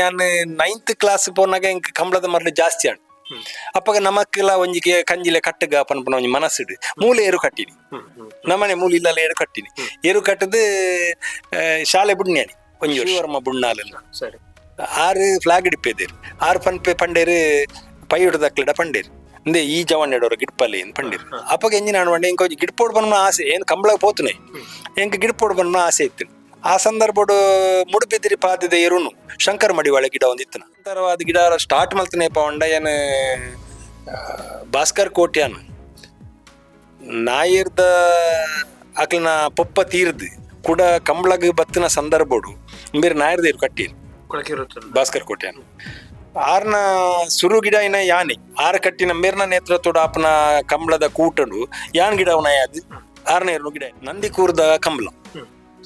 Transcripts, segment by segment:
ಯಾನ್ ninth class ಪೋನಾಗ ಎಂಕ್ ಕಂಬಳದ ಮರ್ಲು ಜಾಸ್ತಿ ಆಂಡ್. ಅಪ್ಪಗ ನಮಕ್ಕೆಲ್ಲ ಒಂಜಿ ಕಂಜಿಲೆ ಕಟ್ಟುಗ ಪನ್ಪುನ ಒಂಜಿ ಮನಸ್ಸುಡು ಮೂಲೆ ಏರು ಕಟ್ಟಿನಿ. ನಮ್ಮನೆ ಮೂಲೆ ಇಲ್ಲಲ್ಲ ಏರು ಕಟ್ಟಿನಿ. ಏರು ಕಟ್ಟದು ಶಾಲೆ ಬುಡ್ನ್ಯಾನಿ ಒಂಜಿ ವರ್ಷ ಬುಣ್ಣಾಲೆಲ್ಲ. ಸರಿ. ಆರು ಫ್ಲಾಗ್ ಇಡಿಪೇದೇರು ಆರು ಪನ್ಪೆ ಪಂಡೇರು ಪೈಯುಡು ದಕ್ಲೆಡ ಪಂಡೇರು ಇಂದೆ ಈ ಜವಾನ್ ಎಡೋರು ಗಿಡ್ಪಲ್ಲಿ ಅಂತ ಪಂಡೇರು. ಅಪ್ಪಗ ಎಂಜಿನ ಅನ್ವಂಡೆ ಇಂಕ ಒಂಜಿ ಗಿಡ್ಪೋಡು ಪನ್ಪುನ ಆಸೆ ಏನು ಕಂಬಳಗ್ ಪೋತುನೆ ಎಂಕ್ ಗಿಡ್ಪೋಡು ಪನ್ಪುನ ಆಸೆ ಇತ್ತು. ಆ ಸಂದರ್ಭಡು ಮುಡುಬಿದಿರಿ ಪಾದದ ಎರುನು ಶಂಕರ್ ಮಡಿವಾಳ ಗಿಡ ಒಂದಿತ್ತು. ನಂತರವಾದ ಗಿಡ ಸ್ಟಾರ್ಟ್ ಮಲ್ತನೆ ಪವಂಡ ಏನು ಭಾಸ್ಕರ್ ಕೋಟ್ಯಾನ್ ನಾಯಿರ್ದ ಅಕ್ಲನ ಪೊಪ್ಪ ತೀರ್ದು ಕುಡ ಕಂಬಳಗ್ ಬತ್ತಿನ ಸಂದರ್ಭಡು ಬೇರೆ ನಾಯರ್ದ ಇರು ಕಟ್ಟೀರು. ಕೊಳಕಿರುತ್ತೆ. ಭಾಸ್ಕರ್ ಕೋಟ್ಯಾನ್ ಆರ್ನ ಸುರು ಗಿಡ ಇನ ಯಾನೆ ಆರ್ ಕಟ್ಟಿನ ಮೇರ್ನ ನೇತೃತ್ವದ ಆಪನ ಕಂಬಳದ ಕೂಟಡು ಯಾನ್ ಗಿಡ ಅವನ ಅದು ಆರ್ನ ಎರಡು ಗಿಡ ನಂದಿಕೂರ್ದ ಕಂಬಳ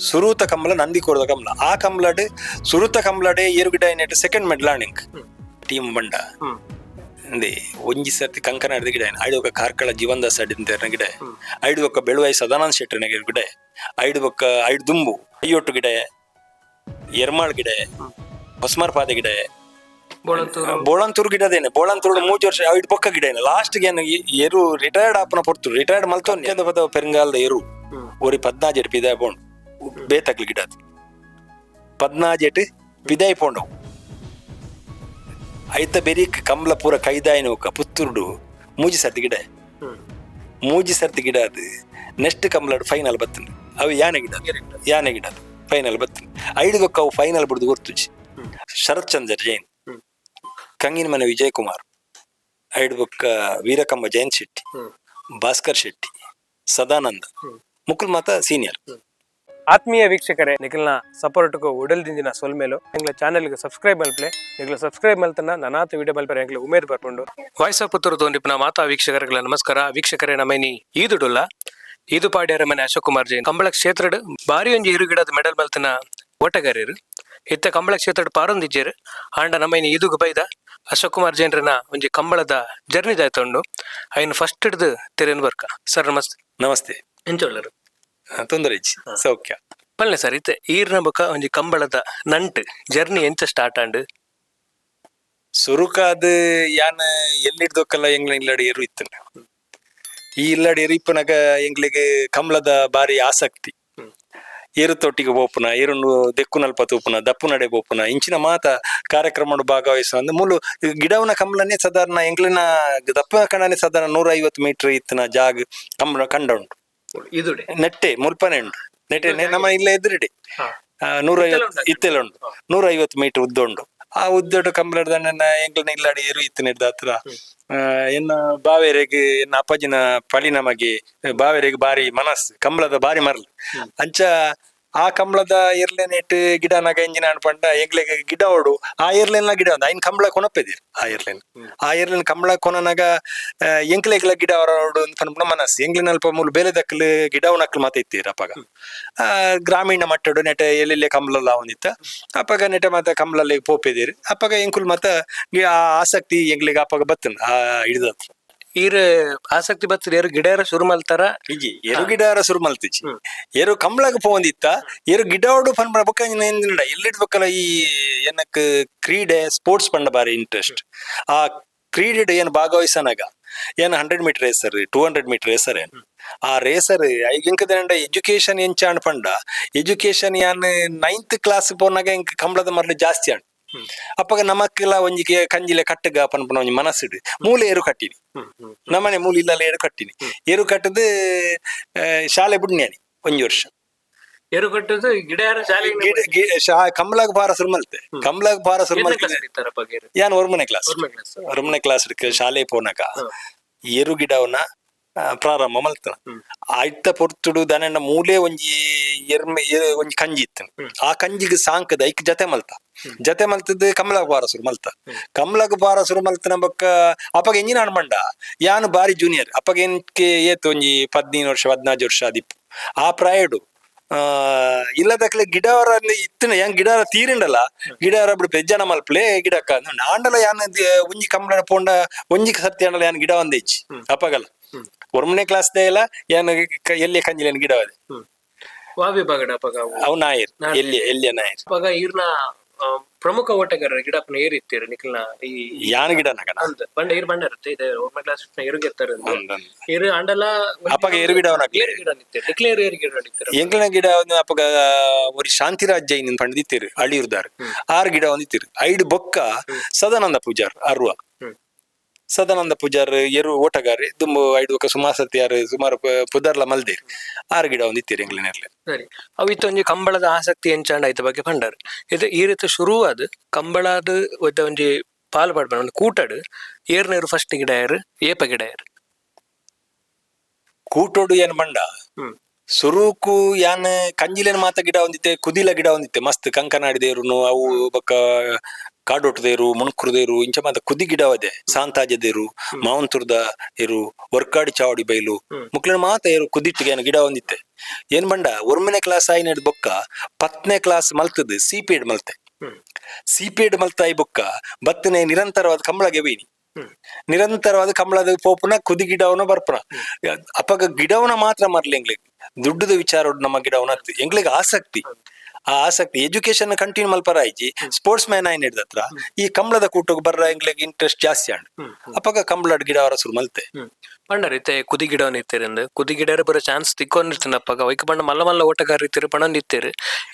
ಸುರೂತ ಕಂಬಳ ನಂದಿಕೂರ್ದ ಕಂಬಳ ಆ ಕಂಬಳಡ್ ಸುರೂತ ಕಂಬಳಡೆ ಏರು ಗಿಡ ಏನೇಟ್ ಸೆಕೆಂಡ್ ಮೆಡ್ಲ್ ಆಣಿಂಕ್ ಟೀಮ್ ಬಂಡ. ಅಂದೆ ಒಂಜಿ ಸರ್ತಿ ಕಂಕನಾಡಿದ ಗಿಡ ಐಡು ಒಕ್ಕ ಕಾರ್ಕಳ ಜೀವನ್ದಾಸ್ ಅಡಿಂತೇರ್ನ ಗಿಡ ಐಡು ಒಕ್ಕ ಬೆಳುವಾಯಿ ಸದಾನಂದ ಶೆಟ್ಟರ್ನ ಗಿಡ ಐಡು ಒಕ್ಕ ಐಡು ದುಂಬು ಅಯ್ಯೊಟ್ಟು ಗಿಡ ಎರ್ಮಾಳ್ ಗಿಡ ಹೊಸ್ಮಾರ್ ಪಾದೆ ಗಿಡ. ಬೋಳಂತೂರು. ಬೋಳಂತೂರು ಗಿಡದೇನೆ ಬೋಳಂತೂರು ಮೂಜಿ ವರ್ಷ ಐದು ಪೊಕ್ಕ ಗಿಡ ಲಾಸ್ಟ್ ಗೆ ಎರು ರಿಟೈರ್ಡ್ ಆಪನ ಪೊರ್ತು ರಿಟೈರ್ಡ್ ಮಲ್ತೋ ಪದ ಪೆರಂಗಾಲದ ಎರು ಒರಿ ಪದ್ನಾಜೆಟ್ ಪಿದಾಯ್ ಪೋಂಡು ಬೇತಕ್ಲು ಗಿಡ ಅದು ಪದ್ನಾಜೆಟ್ ಪಿದಾಯ್ ಪೋಂಡವು ಐತ ಬೆರಿಕ್ ಕಂಬ್ಲ ಪೂರ ಕೈದಾಯಿನ ಒಕ್ಕ ಪುತ್ತೂರುಡು ಮೂಜಿ ಸರ್ತಿ ಗಿಡ. ಮೂಜಿ ಸರ್ತಿ ಗಿಡ ಅದು ನೆಕ್ಸ್ಟ್ ಕಂಬ್ಲಡ್ ಫೈನಲ್ ಬತ್ತಂದು ಅವು ಯಾನೆ ಗಿಡ ಯಾನೆ ಗಿಡ ಅದು ಫೈನಲ್ ಬತ್ತಂದು ಐದು ಬೊಕ್ಕ ಅವು ಫೈನಲ್ ಬಿಡುದು ಗೊತ್ತುಜಿ. ಶರತ್ ಚಂದ್ರ ಜೈನ್ ಕಂಗಿನ ಮನೆ ವಿಜಯ್ ಕುಮಾರ್ ಐಡು ಬೊಕ್ಕ ವೀರಕಂಬ ಜಯಂತ್ ಶೆಟ್ಟಿ ಭಾಸ್ಕರ್ ಶೆಟ್ಟಿ ಸದಾನಂದ ಮುಕುಲ್ ಮಾತ ಸೀನಿಯರ್. ಆತ್ಮೀಯ ವೀಕ್ಷಕರೇ, ನಿಖಲ್ನ ಸಪೋರ್ಟ್ಗೂ ಉಡಲ್ ದಿಂಜಿನ ಸೊಲ್ಮೇಲು. ಎಂಗ್ಲ ಚಾನೆಲ್ಗೆ ಸಬ್ಸ್ಕ್ರೈಬ್ ಮಲ್ಪ್ಲೆ. ನಿಗ್ಲ ಸಬ್ಸ್ಕ್ರೈಬ್ ಮಲ್ತನ ನನಾತ ವಿಡಿಯೋ ಮಲ್ಪರೆ ಎಂಗ್ಲ ಉಮೇದ್ ಬರ್ಪುಂಡು. ವಾಯ್ಸ್ ಆಫ್ ಪುತ್ತೂರು ತೋಂಡಿಪ್ಪನ ಮಾತಾ ವೀಕ್ಷಕರುಗಳ ನಮಸ್ಕಾರ. ವೀಕ್ಷಕರೇ, ನಮೈನಿ ಈದುಡುಲ್ಲ ಈದು ಪಾಡ್ಯರ ಮನೆ ಅಶೋಕ್ ಕುಮಾರ್ ಜೈನ್. ಕಂಬಳ ಕ್ಷೇತ್ರಡ್ ಬಾರಿ ಒಂಜಿ ಇರುಗಿಡದ ಮೆಡಲ್ ಮಲ್ತನ ಓಟಗಾರ್ಯರು ಇತ್ತ ಕಂಬಳ ಕ್ಷೇತ್ರಡ್ ಪಾರೊಂದಿಜ್ಜೆರ್. ಆಂಡ ನಮೈನಿ ಈದುಗು ಬೈದ ಅಶೋಕ್ ಕುಮಾರ್ ಜೈನ್ರನ ಒಂಜಿ ಕಂಬಳದ ಜರ್ನಿ ಜಾಯ್ತುಂಡು. ಐನ್ ಫಸ್ಟ್ ಹಿಡ್ದು ತೆರೆನ್ ಬರ್ಕ. ಸರ್, ನಮಸ್ತೆ. ನಮಸ್ತೆ. ಎಂಚ ಉಲ್ಲರು? ತೊಂದರೆ ಇಜ್ಜಿ, ಸೌಖ್ಯ. ಪಲ್ಲೆ ಸರ್, ಇತ್ತೆ ಈರ್ನ ಬೊಕ ಒಂಜಿ ಕಂಬಳದ ನಂಟ್ ಜರ್ನಿ ಎಂಚ ಸ್ಟಾರ್ಟ್ ಆಂಡ್? ಸುರುಕಾದ ಯಾನ್ ಎಲ್ಲಿಡ್ದೊಕ್ಕಲ್ಲ ಎಂಗ್ಲ ಇಲ್ಲಡಿ ಎರು ಇತ್ತು. ಈ ಇಲ್ಲಡಿ ಎರು ಇಪ್ಪನಾಗ ಎಂಗ್ಲಿಗೆ ಕಂಬಳದ ಬಾರಿ ಆಸಕ್ತಿ. ಏರು ತೊಟ್ಟಿಗೆ ಪೋಪುನ ಏರುಂಡು ದೆಕ್ಕು ನಲ್ಪ ತೂಪುನ ದಪ್ಪು ನಡೆ ಪೋಪುನ ಇಂಚಿನ ಮಾತ ಕಾರ್ಯಕ್ರಮ ಭಾಗವಹಿಸುವ ಅಂದ್ರೆ ಮೂಲು ಗಿಡವನ ಕಂಬಳನೆ ಸಾಧಾರಣ ಎಂಗ್ಲಿನ ದಪ್ಪ ಕಣನೆ ಸಾಧಾರಣ 150 ಮೀಟರ್ ಇತ್ತಿನ ಜಾಗ ಕಂಬಳ ಕಂಡ ಉಂಟು. ಇದುಡೆ? ನೆಟ್ಟೆ ಮುಲ್ಪನೆ ಉಂಟು. ನೆಟ್ಟೆ ನಮ್ಮ ಇಲ್ಲ ಎದುರುಡೆ 150 ಇತ್ತೆಲ್ಲ ಉಂಟು. 150 ಮೀಟರ್ ಉದ್ದ ಉಂಟು. ಆ ಉದ್ದಡು ಕಂಬಳದ ಎಂಗ್ಲನ ಇಲ್ಲಾಡಿ ಏರು ಇತ್ತು ನೆಡ್ದ ಹತ್ರ. ಎನ್ನ ಬಾವೇರಿಗೆ ಎನ್ನ ಅಪ್ಪಾಜಿನ ಪಳಿ ನಮಗೆ ಬಾವೇರಿಗೆ ಬಾರಿ ಮನಸ್ಸು ಕಂಬಳದ ಬಾರಿ ಮರ್ಲು. ಅಂಚ ಆ ಕಂಬಳದ ಎರ್ಲೆನೆಟ್ ಗಿಡ ನಗ ಎಂಜಿನ ಅನ್ಪಂಡ ಎಂಗ್ಲೆಗ್ ಗಿಡ ಓಡು ಆ ಎರ್ಲೆನ ಗಿಡ ಉಂಡು ಐನ್ ಕಂಬಳ ಕೊನಪೆದಿರ್ ಆ ಎರ್ಲೆನ್ ಆ ಎರ್ಲೆನ್ ಕಂಬಳ ಕೊನನಾಗ ಎಂಕ್ಲೆಗ್ಲ ಗಿಡ ಹೊರಡು ಅಂತ ಪನ್ಪುನ ಮನಸ್ಸು. ಎಂಗ್ಲಿನ ಅಲ್ಪ ಮೂಲು ಬೇಲೆ ದಕ್ಕಲು ಗಿಡ ನಕ್ಲು ಮಾತ ಇತ್ತೀರ ಅಪಗ. ಗ್ರಾಮೀಣ ಮಟ್ಟಡು ನೆಟ ಎಲ್ಲೆಲ್ಲೆ ಕಂಬಳಲ್ಲ ಒಂದಿತ್ತ ಅಪಗ ನೆಟ ಮಾತ ಕಂಬಳಲ್ಲಿ ಪೋಪೆದಿರ್ ಅಪಗ ಎಂಕುಲ್ ಮಾತ ಆ ಆಸಕ್ತಿ ಎಂಗ್ಲಿಗೆ ಅಪಗ ಬತ್ತನ್ ಆ ಹಿಡಿದ. ಈರ್ ಆಸಕ್ತಿ ಬತ್ತದ ಏರು ಗಿಡ ಶುರು ಮಲ್ತಾರ? ಇಜ್ಜಿ, ಎರು ಗಿಡಾರ ಶುರು ಮಲ್ತಿಜಿ. ಎರು ಕಂಬಳಗ್ ಪೋಂದಿತ್ತ ಎರು ಗಿಡೋಡು ಪನ್ಪುನ ಬೊಕ್ಕ ಎಲ್ಲಿಡ್ಬೇಕಲ್ಲ ಈ ಏನಕ್ ಕ್ರೀಡೆ ಸ್ಪೋರ್ಟ್ಸ್ ಪಂಡ ಬಾರಿ ಇಂಟ್ರೆಸ್ಟ್. ಆ ಕ್ರೀಡೆ ಏನು ಭಾಗವಹಿಸನಾಗ ಏನು 100 metre racer 200 metre racer ಏನು ಆ ರೇಸರ್ ಇಂಕದ ಎಜುಕೇಶನ್ ಎಂಚಾಂಡ್ ಪಂಡ ಎಜುಕೇಶನ್ ಯಾನ್ ನೈನ್ತ್ ಕ್ಲಾಸ್ ಪೋನಾಗ ಇಂಕ್ ಕಂಬಳದ ಮರ್ಲು ಜಾಸ್ತಿ ಆಂಡ್. ಅಪ್ಪಗ ನಮಕ್ಕೆಲ್ಲ ಒಂಜಿ ಕಂಜಿಲೆ ಕಟ್ಟುಗ ಪನ್ಪುನ ಒಂಜಿ ಮನಸ್ಸುಡು ಮೂಲೆ ಏರು ಕಟ್ಟಿನಿ. ನಮ್ಮನೆ ಮೂಲೆ ಇಲ್ಲಲ್ಲ ಏರು ಕಟ್ಟಿನಿ. ಏರು ಕಟ್ಟದು ಶಾಲೆ ಬುಡ್ನ್ಯಾನಿ ಒಂಜಿ ವರ್ಷ. ಏರು ಕಟ್ಟುದು ಗಿಡ ಶಾಲೆ? ಕಂಬಳಗ್ ಪಾರ ಶುರು ಮಲ್ತೆ ಕಂಬಳಗ್ ಪಾರ ಶುರು ಮಲ್ತೆ. ಯಾನ್ ಒರ್ಮನೆ ಕ್ಲಾಸ್. ಒರ್ಮನೆ ಕ್ಲಾಸ್ ಶಾಲೆ ಪೋನಾಗ ಏರು ಗಿಡವನ್ನ ಪ್ರಾರಂಭ ಮಲ್ತನ. ಆಯ್ತ ಪೊರ್ತುಡು ದನಣ್ಣ ಮೂಲೆ ಒಂಜಿ ಎರ್ಮೆ ಒಂಜಿ ಕಂಜಿ ಇತ್ತು. ಆ ಕಂಜಿಗೆ ಸಾಂಕದ ಐಕ್ ಜತೆ ಮಲ್ತ ಜತೆ ಮಲ್ತದ್ದು ಕಮಲಾಗ ಬಾರ ಶುರು ಮಲ್ತ ಕಮಲಾಗ ಬಾರ ಶುರು ಮಲ್ತನ ಬೊಕ್ಕ ಅಪ್ಪಗ ಎಂಜಿನ ಅನ್ಮಂಡ ಯಾನು ಬಾರಿ ಜೂನಿಯರ್ ಅಪ್ಪಗ ಎನ್ಕೆ ಏತ್ ಒಂಜಿ 15 ವರ್ಷ 14 ವರ್ಷ ಆದಿಪ್ಪು ಆ ಪ್ರಾಯಡು. ಇಲ್ಲದಕ್ಲೆ ಗಿಡವರ ಇತ್ತಿನ ಹೆಂಗ್ ಗಿಡ ತೀರಿಂಡಲ್ಲ ಗಿಡ ಬಿಡು ಪೆಜ್ಜನ ಮಲ್ಪ್ಲೆ ಗಿಡಕ್ಕ ಆಂಡಲ ಯಾನ್ ಒಂಜಿ ಕಂಬಳ ಪೋಂಡ ಒಂಜಿ ಸತ್ಯ ಆಂಡಲ ಯಾನ್ ಗಿಡ ಒಂದೇಚಿ ಅಪ್ಪಗಲ್ಲ ಒರ್ಮನೆ ಕ್ಲಾಸ್ ಇಲ್ಲ ಯಾನ್ ಎಲ್ಲಿ ಕಂಜಿಲೇನು ಗಿಡವದೆ. ವಾ ವಿಭಾಗಡ ಅಪಗ ಅವು? ಅವು ನಾಯರ್ ಎಲ್ಲಿ ಎಲ್ಲಿಯ ನಾಯರ್. ಅಪಗ ಈರ್ನ ಪ್ರಮುಖ ಓಟಗಾರರ ಗಿಡಪ್ಪನ ಏರಿತ್ತೀರ ನಿಖಲ್ನ ಈ ಯಾನ್ ಗಿಡ ನಗನ ಅಂದ್ ಬಂಡ ಏರ್ ಬಂಡ ಇರುತ್ತೆ ಇದೆ ಒಮ್ಮೆ ಕ್ಲಾಸ್ ಎರುಗೆತ್ತಾರೆ ಏರು ಆಂಡಲ ಅಪ್ಪಗ ಏರು ಗಿಡ ಅವನಾಗ್ಲಿ. ಏರು ಗಿಡ ನಿತ್ತೀರ ನಿಕ್ಲೇರ್ ಏರು ಗಿಡ ನಿತ್ತೀರ. ಎಂಕ್ಲನ ಗಿಡ ಒಂದು ಅಪ್ಪಗ ಒರಿ ಶಾಂತಿರಾಜ್ ಜೈನ್ ಪಂಡಿತಿರು ಅಳಿಯುರ್ದಾರ್ ಆರು ಗಿಡ ಒಂದಿತ್ತಿರು. ಐಡು ಬೊಕ್ಕ ಸದಾನಂದ ಪೂಜಾರ್ ಅರ್ವ. ಸದಾನಂದ ಪೂಜಾರ್ ಎರು ಓಟಗಾರಿ ದುಂಬು ಐಡು ಬೊಕ್ಕ ಸುಮಾರು ಸತಿ ಯಾರು ಸುಮಾರು ಪುದರ್ಲ ಮಲ್ದೇರ್ ಆರು ಗಿಡ ಒಂದಿತ್ತೀರಿ ಎಂಕ್ಲನೆರ್ಲೆ. ಸರಿ, ಅವು ಇತ್ತೊಂಜಿ ಕಂಬಳದ ಆಸಕ್ತಿ ಎಂಚಾಂಡ ಆಯ್ತ ಬಗ್ಗೆ ಪಂಡರ್. ಇದು ಈ ರೀತಿ ಶುರುವಾದ ಕಂಬಳದ ಒದ್ದ ಒಂಜಿ ಪಾಲ್ ಪಾಡ್ಬಾರ ಒಂದು ಕೂಟಡು ಏರ್ನೇರು ಫಸ್ಟ್ ಗಿಡ ಏರು ಏಪ ಗಿಡ ಏರು? ಕೂಟೋಡು ಏನ್ ಬಂಡ ಸುರುಕು ಯಾನ್ ಕಂಜಿಲೇನ್ ಮಾತ ಗಿಡ ಒಂದಿತ್ತೆ, ಕುದಿಲ ಗಿಡ ಒಂದಿತ್ತೆ ಮಸ್ತ್. ಕಂಕನಾಡಿ ದೇರುನು ಅವು ಬೊಕ್ಕ ಕಾಡೋಟದೇರು ಮುಣಕುರುದೇರು ಇಂಚ ಮಾತ ಕುದಿ ಗಿಡವದೆ. ಸಾಂತಾಜದೇರು ಮಾವಂತುರ್ದ ಏರು ವರ್ಕಾಡಿ ಚಾವಡಿ ಬೈಲು ಮುಕ್ಲಿನ ಮಾತ ಏರು ಕುದಿಟ್ಟಿಗೆ ಏನ್ ಗಿಡ ಒಂದಿತ್ತೆ. ಏನ್ ಬಂಡ ಒರ್ಮನೆ ಕ್ಲಾಸ್ ಆಯ್ನ ಬೊಕ್ಕ 10ನೇ ಕ್ಲಾಸ್ ಮಲ್ತದ್ದು ಸಿ ಪಿ ಮಲ್ತೆ. ಸಿ ಪಿ ಮಲ್ತಾಯಿ ಬೊಕ್ಕ ಬತ್ತನೆ ನಿರಂತರವಾದ ಕಂಬಳಗೆ ಬೈನಿ. ನಿರಂತರವಾದ ಕಂಬಳದ ಪೋಪುನ ಕುದಿ ಗಿಡವನ ಬರ್ಪುನ. ಅಪಗ ಗಿಡವನ ಮಾತ್ರ ಮರ್ಲಿ ಎಂಗ್ಲಿಗ್ ದುಡ್ಡುದ ವಿಚಾರ ನಮ್ಮ ಗಿಡವನ ಅತ್ತು. ಎಂಗ್ಲಿಗ್ ಆಸಕ್ತಿ, ಆ ಆಸಕ್ತಿ ಎಜುಕೇಶನ್ ಕಂಟಿನ್ಯೂ ಮಲ್ಪರ ಆಯ್ಜಿ. ಸ್ಪೋರ್ಟ್ಸ್ ಮ್ಯಾನ್ ಆಯ್ನ ಹತ್ರ ಈ ಕಂಬಳದ ಕೂಟಕ್ಕೆ ಬರ್ರ ಎಂಗ್ಲಿಗ್ ಇಂಟ್ರೆಸ್ಟ್ ಜಾಸ್ತಿ ಆಂಡ್ ಅಪಗ ಕಂಬಳದ ಗಿಡ ಅವರ ಶುರು ಮಲ್ತೆ. ಪಂಡರ್ ಇತ್ತೆ ಕುದಿ ಗಿಡವನ್ ಇತ್ತೀರಿಂದ ಕುದಿ ಗಿಡ ಬರೋ ಚಾನ್ಸ್ ತಿಕ್ಕೊಂಡಿರ್ತೀನಿ. ಅಪ್ಪಗ ವೈಕ್ ಪಂಡ ಮಲ್ಲ ಮಲ್ಲ ಓಟಗಾರ ಇತ್ತೀರಿ ಪಣಂದಿತ್ತೀರಿ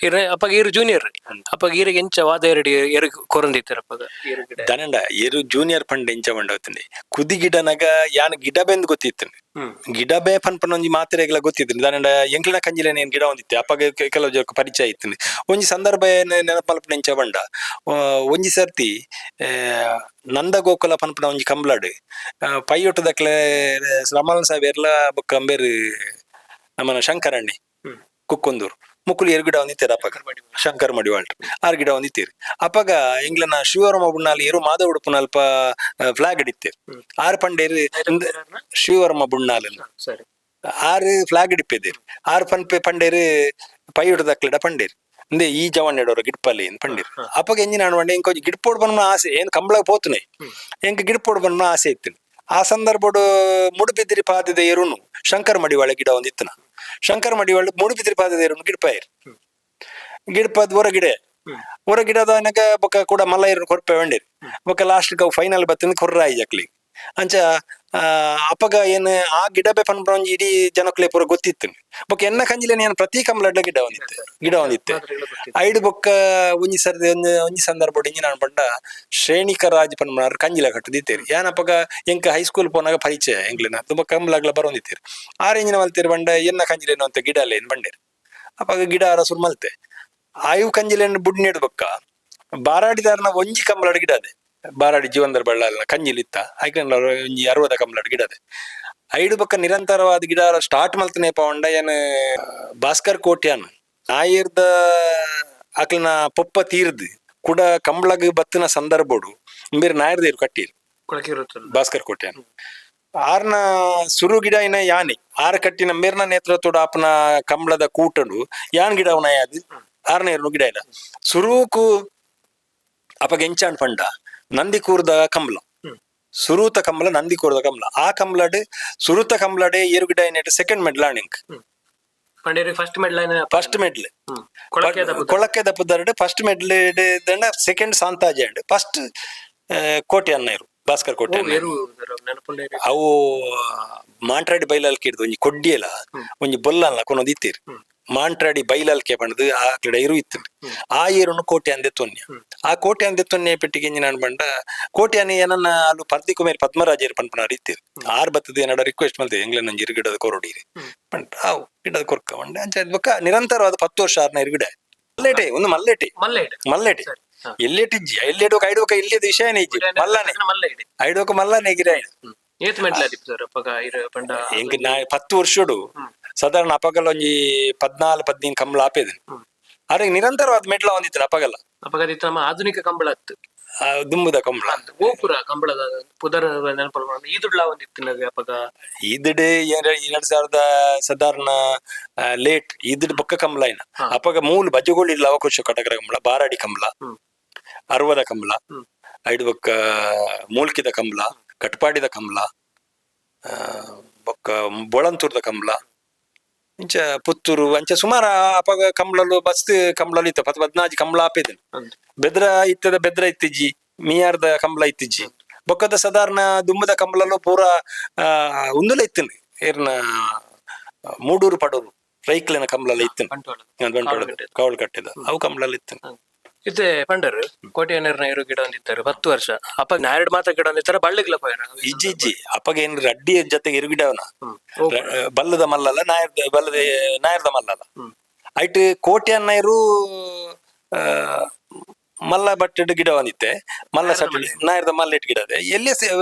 ಇರ. ಅಪ್ಪಗ ಈರು ಜೂನಿಯರ್, ಅಪ್ಪಗ ಈರಿಗೆ ಎಂಚ ವಾದ ಎರಡು ಎರು ಕೊರಂದಿತ್ತೀರ ಅಪ್ಪಗ ಏರು ಗಿಡ? ದನಂಡ ಎರು ಜೂನಿಯರ್ ಪಂಡ ಎಂಚ ಮಂಡ ಹೋಗ್ತೀನಿ. ಕುದಿ ಗಿಡನಾಗ ಯಾನ್ ಗಿಡ ಬೆಂದ್ ಗೊತ್ತಿತ್ತು. ಗಿಡ ಬೇ ಪನ್ಪನ ಒಂಜಿ ಮಾತ್ರೆಗಳ ಗೊತ್ತಿತ್ತು. ದಾನಂಡ ಎಂಕ್ಲಿನ ಕಂಜಿಲೇನ ಏನ್ ಗಿಡ ಒಂದಿತ್ತೆ. ಅಪ್ಪಗ ಕೆಲವು ಜನಕ್ಕೆ ಪರಿಚಯ ಇತ್ತು. ಒಂಜಿ ಸಂದರ್ಭ ಏನ್ ನೆನಪಲ್ಪನ ಎಂಚ ಬಂಡ, ಒಂಜಿ ಸರ್ತಿ ನಂದ ಗೋಕುಲ ಪನ್ಪನ ಒಂಜಿ ಕಂಬ್ಲಾಡ್ ಪೈಯೊಟ್ಟದಕ್ಲೆ ರಮಣ್ ಸಾಹೇಬ್ ಎರ್ಲ ಬೊಕ್ಕ ಅಂಬೇರು ನಮ್ಮನ ಶಂಕರಣ್ಣಿ ಕುಕ್ಕೊಂದೂರು ಮುಕ್ಕುಲು ಎರು ಗಿಡ ಒಂದಿತ್ತೀರ. ಅಪ್ಪಗ ಶಂಕರ್ ಮಡಿವಾಳ್ರು ಆರು ಗಿಡ ಒಂದಿತ್ತೀರಿ. ಅಪ್ಪಗ ಎಂಗ್ಲನ ಶಿವರಾಮ ಬುಣ್ಣಾಲ್ ಎರು ಮಾಧವ ಉಡುಪುನಲ್ಪ ಫ್ಲಾಗ್ ಹಿಡಿತೀರಿ. ಆರು ಪಂಡೇರು ಶಿವರ್ಮ ಬುಣ್ಣಾಲ್. ಸರಿ. ಆರು ಫ್ಲಾಗ್ ಹಿಡಿಪೇದಿರಿ. ಆರು ಪನ್ಪೆ ಪಂಡೇರು ಪೈಯುಡದಕ್ಲೆಡ ಪಂಡೇರು ಇಂದೆ ಈ ಜವಾನ್ ಎಡೋರು ಗಿಡ್ಪಲ್ಲಿ ಅಂತ ಪಂಡೇರು. ಅಪ್ಪಗ ಎಂಜಿನ ಅನ್ವಂಡೆ ಇಂಕೊಂಜಿ ಗಿಡ್ಪೋಡ್ ಬನ್ನ ಆಸೆ ಏನ್ ಕಂಬಳ ಪೋತುನೆ ಎಂಕ್ ಗಿಡ್ಪೋಡ್ ಬನ್ನ ಆಸೆ ಇತ್ತು. ಆ ಸಂದರ್ಭಡು ಮುಡುಬಿದಿರಿ ಪಾದದ ಎರುನು ಶಂಕರ್ ಮಡಿವಾಳ ಗಿಡ ಒಂದಿತ್ತನ. ಶಂಕರ್ ಮಡಿವಾಳ ಮುಡುಬಿದಿರಿ ಪಾದದ ಎರುನು ಗಿಡ್ಪಾಯಿರ್ ಗಿಡ್ಪದ್ ಹೊರ ಗಿಡ ಹೊರ ಗಿಡದ ಅನಗ ಬೊಕ್ಕ ಕೂಡ ಮಲ್ಲ ಎರುನು ಕೊರ್ಪೆ ವಂಡೇರಿ. ಬೊಕ್ಕ ಲಾಸ್ಟ್ ಫೈನಲ್ ಬತ್ತಿನ ಕೊರ್ರಾಯಿ ಜಕ್ಲಿ ಅಂಚ. ಅಪಗ ಏನ್ ಆ ಗಿಡ ಬೇ ಪನ್ಪುನ ಒಂಜಿ ಇಡೀ ಜನಕ್ಲೆ ಪೂರ ಗೊತ್ತಿತ್ತು. ಬೊಕ್ಕ ಎನ್ನ ಕಂಜಿಲೇನ ಏನ್ ಪ್ರತಿ ಕಂಬಳಡ್ಲ ಗಿಡ ಒಂದಿತ್ತೆ ಗಿಡ ಒಂದಿತ್ತೆ. ಐಡು ಬೊಕ್ಕ ಒಂಜಿ ಸರ್ದಿ ಒಂಜಿ ಒಂಜಿ ಸಂದರ್ಭ ಇಂಜಿನ ಪಂಡ ಶ್ರೇಣಿಕ ರಾಜ್ ಪನ್ಪುನಾರ್ ಕಂಜಿಲ ಕಟ್ಟುದಿತ್ತೇರಿ. ಯಾನ್ ಅಪಗ ಎಂಕ ಹೈಸ್ಕೂಲ್ ಪೋನಾಗ ಪರಿಚಯ ಎಂಕ್ಲೆನ ತುಂಬಾ ಕಂಬಳಗ್ಲ ಬರೋಂದಿತ್ತೀರಿ. ಆರ್ ಎಂಜಿನ ಮಲ್ತೇರಿ ಬಂಡ ಎನ್ನ ಕಂಜಿಲೇನು ಅಂತ ಗಿಡ ಅಲ್ಲ ಏನ್ ಬಂಡೇರಿ. ಅಪಗ ಗಿಡ ಆರ ಸುರು ಮಲ್ತೆ. ಆಯು ಕಂಜಿಲೇನು ಬುಡ್ ನೆಡು ಬೊಕ್ಕ ಬಾರಾಡಿದಾರನ ಒಂಜಿ ಕಂಬಳಡ್ ಗಿಡ ಅದೆ. ಬಾರಾಡಿ ಜೀವಂದರ ಬಳ್ಳಾಲ ಕಂಜಿಲಿತ್ತ ಐಕಂಡ ಒಂಜಿ 60 ಕಂಬಳಡ್ ಗಿಡ ಅದೆ. ಐಡು ಬೊಕ್ಕ ನಿರಂತರವಾದ ಗಿಡ ಸ್ಟಾರ್ಟ್ ಮಲ್ತನೆ ಪವಂಡ ಏನ್ ಭಾಸ್ಕರ್ ಕೋಟ್ಯಾನ್ ನಾಯಿರ್ದ ಅಕ್ಲನ ಪೊಪ್ಪ ತೀರ್ದು ಕುಡ ಕಂಬಳಗ್ ಬತ್ತಿನ ಸಂದರ್ಭಡು ಬೇರೆ ನಾಯರ್ದೇರು ಕಟ್ಟೀರ್. ಭಾಸ್ಕರ್ ಕೋಟ್ಯಾನ್ ಆರ್ನ ಸುರು ಗಿಡ ಇನ ಯಾನೆ ಆರ್ ಕಟ್ಟಿನ ಮೇರ್ನ ನೇತೃತ್ವದ ಆಪನ ಕಂಬಳದ ಕೂಟಡು ಯಾನ್ ಗಿಡ ಅವನ ಯಾದು ಆರ್ನ ಎರಡು ಗಿಡ ಇಲ್ಲ ಸುರೂಕು. ಅಪಗ ಎಂಚಾಣ್ ಪಂಡ ನಂದಿಕೂರ್ದ ಕಂಬಳ ಸುರೂತ ಕಂಬಳ ನಂದಿಕೂರ್ದ ಕಂಬಳ ಆ ಕಂಬಳಡ್ ಸುರೂತ ಕಂಬಳಡೆ ಏರು ಗಿಡ ಏನೇಟ್ ಸೆಕೆಂಡ್ ಮೆಡ್ಲ್ ಆಣಿಂಕ್. ಪಂಡೇರಿ first medal? First medal ಕೊಳಕೆ ದಪ್ಪದರಡು first medal second ಸಾಂತಾಜೆ and first ಕೋಟೆ ಅನ್ನ ಭಾಸ್ಕರ್ ಕೋಟೆ. ಅವು ಮಾಂಟ್ರಾಡಿ ಬೈಲಲ್ಕೆ ಇಡ್ದು ಒಂಜಿ ಕೊಡ್ಡಿಯಲ ಒಂಜಿ ಬೊಲ್ಲಲ್ಲ ಕೊನೊಂದು ಇತ್ತೀರ್. ಮಾಂಟ್ರಾಡಿ ಬೈಲಲ್ಕೆ ಪಂಡದು ಆ ಕಡೆ ಇರು ಇತ್ತು. ಆ ಏರುನು ಕೋಟೆ ಅಂದೆ ತೊನ್ಯ. ಆ ಕೋಟೆ ಅಂದೆ ತೊನ್ನೆ ಪೆಟ್ಟಿಗೆ ನಾನು ಬಂಡ ಕೋಟೆ ಅನ್ನ ಏನನ್ನ ಅಲ್ಲು ಪರ್ದಿ ಕುಮೇರ್ ಪದ್ಮರಾಜರ್ ಪನ್ಪನಾರ್ ಇತ್ತೀರ್. ಆರ್ ಬತ್ತದ ಏನಡ ರಿಕ್ವೆಸ್ಟ್ ಮಲ್ತೆ ಎಂಗ್ಲ ನಂಜಿ ಗಿಡದ ಕೊರೊಡೀರಿ ಪಂಡ ಅವು ಗಿಡದ ಕೊರ್ಕ ಬಂಡೆ ಅಂಚ ಬೊಕ್ಕ ನಿರಂತರವಾದ 10 ವರ್ಷ ಆರ್ನ ಗಿಡ ಮಲ್ಲೇಟೆ ಒಂದು ಮಲ್ಲೇಟೆ. ಮಲ್ಲೇಟೆ ಎಲ್ಲೇಟ್ ಇಜ್ಜಿ ಎಲ್ಲೇಟು ಐಡುವಕ ಇಲ್ಲಿದ ವಿಷಯನೇ ಇಜ್ಜಿ ಮಲ್ಲನೆ ಐಡುವಕ ಮಲ್ಲನೆ ಗಿರ. ಏತ್ ಮೆಡ್ಲ್ ಆದಿಪ್ಪು ಸರ್ ಅಪಗ ಇರು ಪಂಡ? ಎಂಕ್ ನಾ 10 ವರ್ಷಡು ಸಾಧಾರಣ ಅಪಗಲ ಒಂಜಿ 14 15 ಕಂಬಳ ಆಪೇದ. ಆರೆ ನಿರಂತರವಾದ ಮೆಡ್ಲ ಒಂದಿತ್ತು ಅಪಗಲ. ಅಪಗ ಅದಿತ್ತು ನಮ್ಮ ಆಧುನಿಕ ಕಂಬಳ ಅತ್ತು. ಆ ದುಂಬುದ ಕಂಬಳ. ಗೋಪುರ ಕಂಬಳದ ಪುದರ್ ನೆನಪಲ್ಲ. ಈದುಡ್ಲ ಒಂದಿತ್ತು ನಗೆ ಅಪಗ. ಈದಿಡ್ 2000 ಸಾಧಾರಣ ಲೇಟ್ ಈದಿಡ್ ಬೊಕ್ಕ ಕಂಬಳ ಇನ್ನ. ಅಪಗ ಮೂಲ ಬಜ್ಜುಗೋಳಿ ಲವಕುಶ ಕಟಕರ ಕಂಬಳ, ಬಾರಾಡಿ ಕಂಬಳ, ಅರ್ವದ ಕಂಬಳ, ಐಡು ಬೊಕ್ಕ ಮೂಲ್ಕಿದ ಕಂಬಳ, ಕಟ್ಪಾಡಿದ ಕಂಬಳ, ಬೊಕ್ಕ ಬೊಳಂತೂರ್ದ ಕಂಬಳ. ಇಂಚ ಪುತ್ತೂರು ಅಂಚ ಸುಮಾರು ಅಪಗ ಕಂಬ್ಳಲು ಬಸ್ ಕಂಬ್ಳಲು ಇತ್ತ ಪತ್ತು ಪದ್ನಾಜಿ ಕಂಬ್ಳ ಆಪೇದನ್. ಬೆದ್ರ ಇತ್ತದ, ಬೆದ್ರ ಇತ್ತಿಜ್ಜಿ, ಮಿಯಾರ್ದ ಕಂಬ್ಳ ಇತ್ತಿಜ್ಜಿ. ಬೊಕ್ಕದ ಸಾಧಾರಣ ದುಂಬದ ಕಂಬ್ಳಲು ಪೂರ ಉಂದುಲ ಇತ್ತಿನ ಏರ್ನ ಮೂಡೂರು ಪಡೂರು ರೈಕ್ಲೆನ ಕಂಬ್ಳಲ ಇತ್ತಿನ. ಬಂಟ್ವಾಳದ. ಕವಳು ಕಟ್ಟಿದ ಅವು ಕಂಬ್ಳಲ್ ಇತ್ತಿನ. ಇತ್ತೆ ಪಂಡರ್ ಕೋಟೆಯನ್ನರ್ನ ಇರು ಗಿಡ ಒಂದಿತ್ತಾರೆ 10 ವರ್ಷ. ಅಪ್ಪ ನಾಯರ್ಡ್ ಮಾತ್ರ ಗಿಡ ಒಂದಿತ್ತಾರೆ, ಬಳ್ಳಿಗ್ಲ ಪೋಯರ? ಇಜ್ಜಿ ಇಜ್ಜಿ, ಅಪ್ಪಗ ಏನ್ ರಡ್ಡಿ ಜೊತೆಗೆ ಎರುಗಿಡವನ ಬಲ್ಲದ ಮಲ್ಲಲ್ಲ, ನಾಯರ್ದ ಬಲ್ಲದ, ನಾಯರ್ದ ಮಲ್ಲಲ್ಲ. ಐಟ್ ಕೋಟ್ಯನ್ನೈರು ಮಲ್ಲ ಬಟ್ಟೆಡ್ ಗಿಡ ಒಂದಿತ್ತೆ, ಮಲ್ಲ ಸಟ್ ನಾಯರ್ದ ಮಲ್ಲ ಇಟ್ಟು ಗಿಡ ಅದೆ. ಎಲ್ಲಿ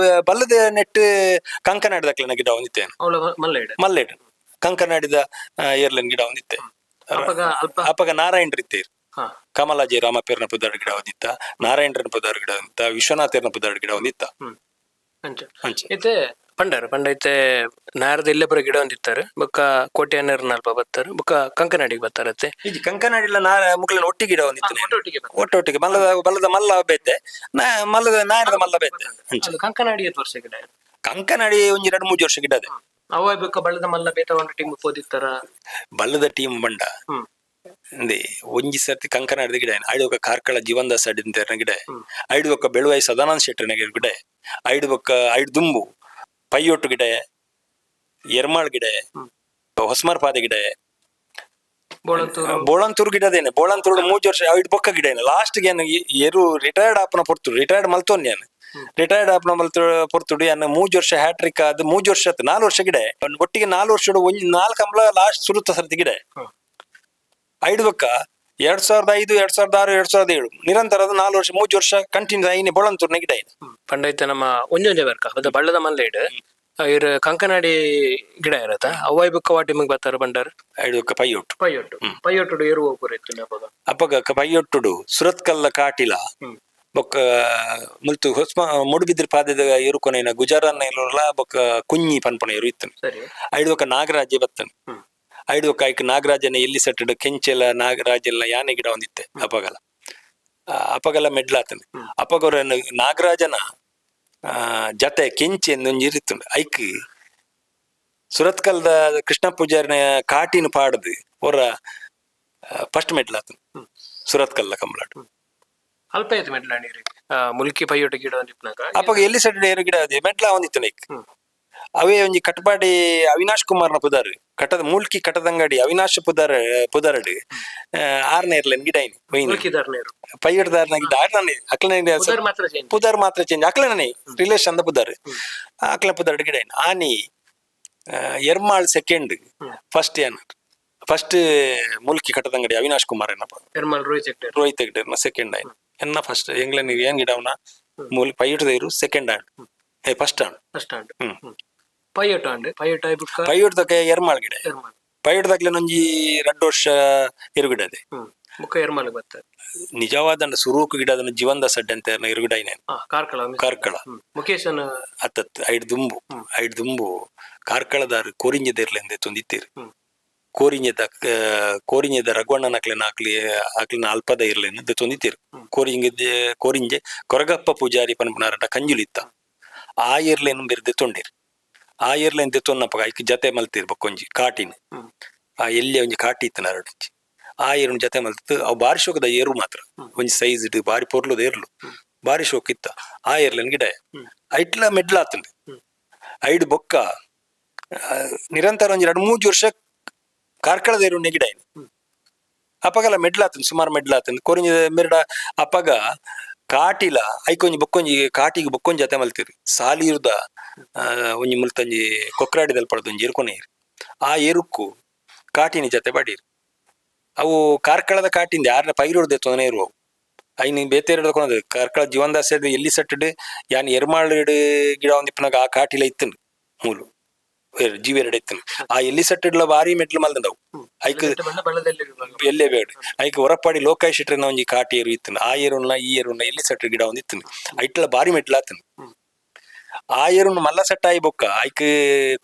ಬಲ್ಲದ ನೆಟ್ ಕಂಕನಾಡಿದ ಗಿಡ ಒಂದಿತ್ತೆ. ಅವಳ ಮಲ್ಲ ಇಡ. ಮಲ್ಲೇಟ್ ಕಂಕನಾಡಿದ ಏರ್ಲನ್ ಗಿಡ ಒಂದಿತ್ತೆ. ಅಪ್ಪಗ ಅಲ್ಪ ಅಪ್ಪಗ ನಾರಾಯಣ್ ಇತ್ತೇರ್. ಕಮಲಾಜಿ ರಾಮಪೇರ್ನ ಪುದಾರ್ ಗಿಡ ಒಂದಿತ್ತ, ನಾರಾಯಣರನ ಪುದಾರ್ ಗಿಡ ಒಂದಿತ್ತ, ವಿಶ್ವನಾಥರ್ನ ಪುದಾರ್ ಗಿಡ ಒಂದಿತ್ತ. ಅಂಚ. ಅಂಚ. ಇತ್ತೆ ಪಂಡರ್ ಪಂಡ ಇತ್ತೆ ನಾರದ ಇಲ್ಲೇ ಪುರ ಗಿಡ ಒಂದಿತ್ತಾರೆ, ಬೊಕ್ಕ ಕೋಟೆಯನ್ನರ್ನ ಅಲ್ಪ ಬತ್ತಾರೆ, ಬೊಕ್ಕ ಕಂಕನಾಡಿಗೆ ಬರ್ತಾರತ್ತೆ. ಇಜ್ಜಿ, ಕಂಕನಾಡಿಲ್ಲ, ನಾರ ಮುಕ್ಲನ ಒಟ್ಟಿ ಗಿಡ ಒಂದಿತ್ತು. ಒಟ್ಟೊಟ್ಟಿಗೆ ಬರ್ತಾರೆ. ಒಟ್ಟೊಟ್ಟಿಗೆ ಮಲ್ಲದ ಬಲ್ಲದ ಮಲ್ಲ ಬೇತೆ, ಮಲ್ಲದ ನಾಯರದ ಮಲ್ಲ ಬೇತೆ ಅಂಚ. ಅದು ಕಂಕನಾಡಿ ಎತ್ ವರ್ಷ ಗಿಡ? ಕಂಕನಾಡಿ ಒಂಜಿ ಎರಡು ಮೂರು ವರ್ಷ ಗಿಡ ಅದೆ. ಅವ ಬೊಕ್ಕ ಬಳ್ಳದ ಮಲ್ಲ ಬೇತ ಒಂದು ಟೀಮ್ ಪೋದಿತ್ತಾರ? ಬಲ್ಲದ ಟೀಮ್ ಬಂಡ ಅಂದೆ ಒಂಜಿ ಸರ್ತಿ ಕಂಕನಾಡಿದ ಗಿಡ ಐಡು ಒಕ್ಕ ಕಾರ್ಕಳ ಜೀವನ್ದಾಸ್ ಅಡಿಂತೇರ್ನ ಗಿಡ, ಐಡು ಒಕ್ಕ ಬೆಳುವಾಯಿ ಸದಾನಂದ ಶೆಟ್ಟರ್ನ ಗಿಡ, ಐಡು ಬೊಕ್ಕ ಐಡು ದುಂಬು ಪೈಯೊಟ್ಟು ಗಿಡ, ಎರ್ಮಾಳ್ ಗಿಡ, ಹೊಸ್ಮಾರ್ ಪಾದೆ ಗಿಡ. ಬೋಳಂತೂರು? ಬೋಳಂತೂರು ಗಿಡದೇನೆ. ಬೋಳಂತೂರು ಮೂಜು ವರ್ಷ ಐದು ಬೊಕ್ಕ ಗಿಡ ಏನೆ. ಲಾಸ್ಟ್ ಗೆ ಎರು ರಿಟೈರ್ಡ್ ಆಪನ ಪೊರ್ತುಡು, ರಿಟೈರ್ಡ್ ಮಲ್ತೋನ್ ನಾನು. ರಿಟೈರ್ಡ್ ಆಪನ ಮಲ್ತು ಪೊರ್ತುಡು ಯಾನ್ ಮೂಜು ವರ್ಷ ಹ್ಯಾಟ್ರಿಕ್ ಅದು ಮೂಜು ವರ್ಷ ಆತು, 4 ವರ್ಷ ಗಿಡ. ಒಟ್ಟಿಗೆ 4 ವರ್ಷ ಒಂಜಿ ನಾಲ್ಕು ಕಂಬಳ ಲಾಸ್ಟ್ ಸುರುತ್ತ ಸರ್ತಿ ಗಿಡ. ಐದು ಬೊಕ್ಕ 2005, 2006, 2007 ನಿರಂತರ ಅದು 4 ವರ್ಷ, ಮೂಜು ವರ್ಷ ಕಂಟಿನ್ಯೂ ಐನೆ ಬೋಳಂತೂರ್ನ ಗಿಡ ಐನೆ. ಪಂಡೈತೆ ನಮ್ಮ ಒಂಜೊಂಜೆ ಬರ್ಕ ಅದ ಬಳ್ಳದ ಮಲ್ಲ ಇಡು ಇರ್ ಕಂಕನಾಡಿ ಗಿಡ ಇರತ್ತ, ಅವ್ವಾಯ್ ಬೊಕ್ಕ ವಾ ಟೀಮಿಗೆ ಬರ್ತಾರ ಬಂಡಾರ್? ಐದು ಬೊಕ್ಕ ಪೈಯೊಟ್ಟು. ಪೈಯೊಟ್ಟು. ಪೈಯೊಟ್ಟು ಏರು ಹೋಗ್ಬರ ಇತ್ತು ಅವಾಗ? ಅಪ್ಪಗ ಪೈಯೊಟ್ಟುಡು ಸುರತ್ಕಲ್ಲ ಕಾಟಿಲ ಬೊಕ್ಕ ಮುಲ್ತು ಹೊಸ್ಮ ಮುಡುಬಿದ್ರ ಪಾದದ ಎರುಕೊನೇನ ಗುಜಾರನ್ನ ಇಲ್ಲಲ್ಲ, ಬೊಕ್ಕ ಕುഞ്ഞಿ ಪನ್ಪಣ ಎರು ಇತ್ತನು. ಐದು ಬೊಕ್ಕ ನಾಗರಾಜೆ ಬತ್ತನು. ಐದು ಬೊಕ್ಕ ಐಕ್ ನಾಗರಾಜನ ಎಲ್ಲಿ ಸೆಟ್ಟಡು ಕೆಂಚೆಲ ನಾಗರಾಜೆಲ್ಲ ಯಾನೆ ಗಿಡ ಒಂದಿತ್ತೆ ಅಪಗಲ. ಅಪಗಲ ಮೆಡ್ಲಾತನು. ಅಪಗರ ನಾಗರಾಜನ ಜತೆ ಕೆಂಚೆ ಒಂಜಿ ಇರಿತ್ತುಂಡು. ಐಕ್ ಸುರತ್ಕಲ್ದ ಕೃಷ್ಣ ಪೂಜಾರಿನ ಕಾಟಿನ ಪಾಡ್ದು ಹೊರ ಫಸ್ಟ್ ಮೆಡ್ಲಾತನು ಸುರತ್ಕಲ್ಲ ಕಂಬಳಾಟು. ಅಲ್ಪ ಆಯ್ತು ಮೆಡ್ಲಾಣಿ ಮುಲ್ಕಿ ಪೈಯೊಟ್ಟು ಗಿಡ ಒಂದಿಪ್ಪನಾಗ. ಅಪ್ಪಗ ಎಲ್ಲಿ ಸೆಟ್ಟಡು ಏರು ಗಿಡ ಅದೇ ಮೆಟ್ಲ ಒಂದಿತ್ತು ನೈಕ್. ಅವೇ ಒಂಜಿ ಕಟ್ಪಾಡಿ ಅವಿನಾಶ್ ಕುಮಾರ್ನ ಪುದಾರ್ ಕಟದ ಮೂಲ್ಕಿ ಕಟದಂಗಡಿ ಅವಿನಾಶ್ ಪುದಾರ್ ಪುದಾರಡು ಆರ್ನೇ ಇರ್ಲೇನ್ ಗಿಡ ಐನಿ ಒಯ್ನಿ. ಮುಲ್ಕಿದಾರ್ನೇರು? ಪೈಯಡ್ದಾರ್ನ ಗಿಡ ಆರ್ನೇ ಅಕ್ಲನೆ. ಪುದರ್ ಮಾತ್ರ change. ಪುದಾರ್ ಮಾತ್ರ ಚೇಂಜ್, ಅಕ್ಲನೇ ರಿಲೇಷನ್ the ಪುದಾರ್, ಅಕ್ಲ ಪುದಾರ್ ಗಿಡ ಐನಿ. ಆನಿ ಎರ್ಮಾಳ್ ಸೆಕೆಂಡ್, ಫಸ್ಟ್ ಏನ್ ಫಸ್ಟ್ ಮೂಲ್ಕಿ ಕಟದಂಗಡಿ ಅವಿನಾಶ್ ಕುಮಾರ್ ಏನಪ್ಪ. ಪೆರ್ಮಾಲ್ ರೋಹಿತ್ ಹೆಗ್ಡೆ. ರೋಹಿತ್ ಹೆಗ್ಡೆ ಸೆಕೆಂಡ್ ಆಯ್ನು. ಎನ್ನ ಫಸ್ಟ್ ಎಂಗ್ಲನ್ ಏನ್ ಗಿಡವನ ಮೂಲ್ ಪೈಯಡ್ದ ಇರು ಸೆಕೆಂಡ್ ಆಂಡ್ ಏ first and. First and. ಪೈಯೊಟ್ಟು and ಪೈಯೊಟ್ಟು ಆಯ್ ಬುಕ್ಕ? ಪೈಯೊಡ್ದಕ್ಕೆ ಎರ್ಮಾಳ್ ಗಿಡ. ಎರ್ಮಾಲ್. ಪೈಯೊಡ್ದಾಗ್ಲೆ ಒಂಜಿ ರಡ್ಡು ವರ್ಷ ಎರುಗಿಡ ಅದೆ. ಬುಕ್ಕ ಎರ್ಮಾಲ್ ಬರ್ತಾರೆ. ನಿಜವಾದ ಸುರೂಕು ಗಿಡ ಅದನ್ನ ಜೀವನದ ಸಡ್ಡೆ ಅಂತ ಎರುಗಿಡ ಐನೆ. ಕಾರ್ಕಳ. ಕಾರ್ಕಳ. ಮುಖೇಶನ್. ಅತ್ತತ್ ಐಡ್ ದುಂಬು, ಐಡ್ ದುಂಬು ಕಾರ್ಕಳದಾರು ಕೋರಿಂಜದಿರ್ಲೆಂದೆ ತೊಂದಿತ್ತೀರು. ಕೋರಿಂಜದ ಕೋರಿಂಜದ ರಘುವಣ್ಣನ ಅಕ್ಲೆನ ಆಕ್ಲಿ ಆಕ್ಲಿನ ಅಲ್ಪದ ಇರ್ಲೇನ ತೊಂದಿತ್ತೀರು. ಕೋರಿಂಜ ಕೋರಿಂಜೆ ಕೊರಗಪ್ಪ ಪೂಜಾರಿ ಪನ್ಪುನಾರಟ ಕಂಜುಲಿತ್ತ ಆ ಇರ್ಲೇನು ಬಿರ್ದೆ ತೊಂಡಿರು. ಆ ಇರ್ಲೇನ್ ದೆತ್ತೊನ್ನಪಗ ಐಕ್ ಜತೆ ಮಲ್ತಿರ್ ಬೊಕ್ಕೊಂಜಿ ಕಾಟಿನ. ಆ ಎಲ್ಲಿ ಒಂಜಿ ಕಾಟಿ ಇತ್ತು ನರಡಂಚಿ ಆ ಏರುನ್ ಜತೆ ಮಲ್ತು. ಅವು ಬಾರಿ ಶೋಕದ ಏರು ಮಾತ್ರ, ಒಂಜಿ ಸೈಜ್ ಇಟ್ಟು ಬಾರಿ ಪೊರ್ಲುದ ಏರ್ಲು, ಬಾರಿ ಶೋಕ್ ಇತ್ತ ಆ ಏರ್ಲನ್ ಗಿಡ. ಐಟ್ಲ ಮೆಡ್ಲಾತುಂಡು. ಐಡ್ ಬೊಕ್ಕ ನಿರಂತರ ಒಂಜಿ ಎರಡು ಮೂಜಿ ವರ್ಷ ಕಾರ್ಕಳದ ಏರುನ್ನೇ ಗಿಡ ಐನು. ಅಪಗಲ ಮೆಡ್ಲಾತುಂಡು, ಸುಮಾರು ಮೆಡ್ಲಾತುಂಡು ಕೊರಿಂಜ ಮೆರಡ. ಅಪಗ ಕಾಟಿಲ ಐಕೊಂಜಿ ಬೊಕ್ಕೊಂಜಿ ಕಾಟಿಗೆ ಬೊಕ್ಕೊಂಜಿ ಜತೆ ಮಲ್ತಿರು ಸಾಲಿರ್ದ ಒಂಜಿ ಮುಲ್ತಂಜಿ ಕೊಕ್ರಾಡಿದಲ್ ಪಡೆದ ಒಂಜಿ ಎರುಕೊನೆ ಏರು. ಆ ಎರುಕ್ಕು ಕಾಟಿನ ಜತೆ ಬಾಡೀರು. ಅವು ಕಾರ್ಕಳದ ಕಾಟಿಂದ ಯಾರನ್ನ ಪೈರೋಡ್ ತೊಂದರೆ ಇರುವ ಅವು ಐನ್ ಬೇತೆ ಎರಡು ಕೊನದು ಕಾರ್ಕಳ ಜೀವನದಾಸ ಎಲ್ಲಿ ಸಟ್ಟಡ್ ಯಾನ್ ಎರ್ಮಾಳ್ ಗಿಡ ಒಂದಿಪ್ಪನಾಗ ಆ ಕಾಟಿಲ ಇತ್ತನು ಮೂಲು ಜೀವ ಎರಡು ಇತ್ತನು. ಆ ಎಲ್ಲಿ ಸಟ್ಟಡ್ಲ ಬಾರಿ ಮೆಟ್ಲು ಮಲ್ದಂಡವು ಐಕ್. ಬಣ್ಣ ಬಳ್ಳದಲ್ಲಿ. ಎಲ್ಲೇ ಬೇಡ, ಐಕ್ ಹೊರಪಾಡಿ ಲೋಕಾಯ್ ಶೆಟ್ರನ ಒಂಜಿ ಕಾಟಿ ಏರು ಇತ್ತನು. ಆ ಏರುನ್ನ ಈ ಏರುನ್ನ ಎಲ್ಲಿ ಸೆಟ್ ಗಿಡ ಒಂದಿತ್ತನು. ಐಟ್ಲ ಬಾರಿ ಮೆಟ್ಲಾತನು. ಆ ಏರುನ್ ಮಲ್ಲ ಸೆಟ್ ಆಯಿ ಬೊಕ್ಕ ಐಕ್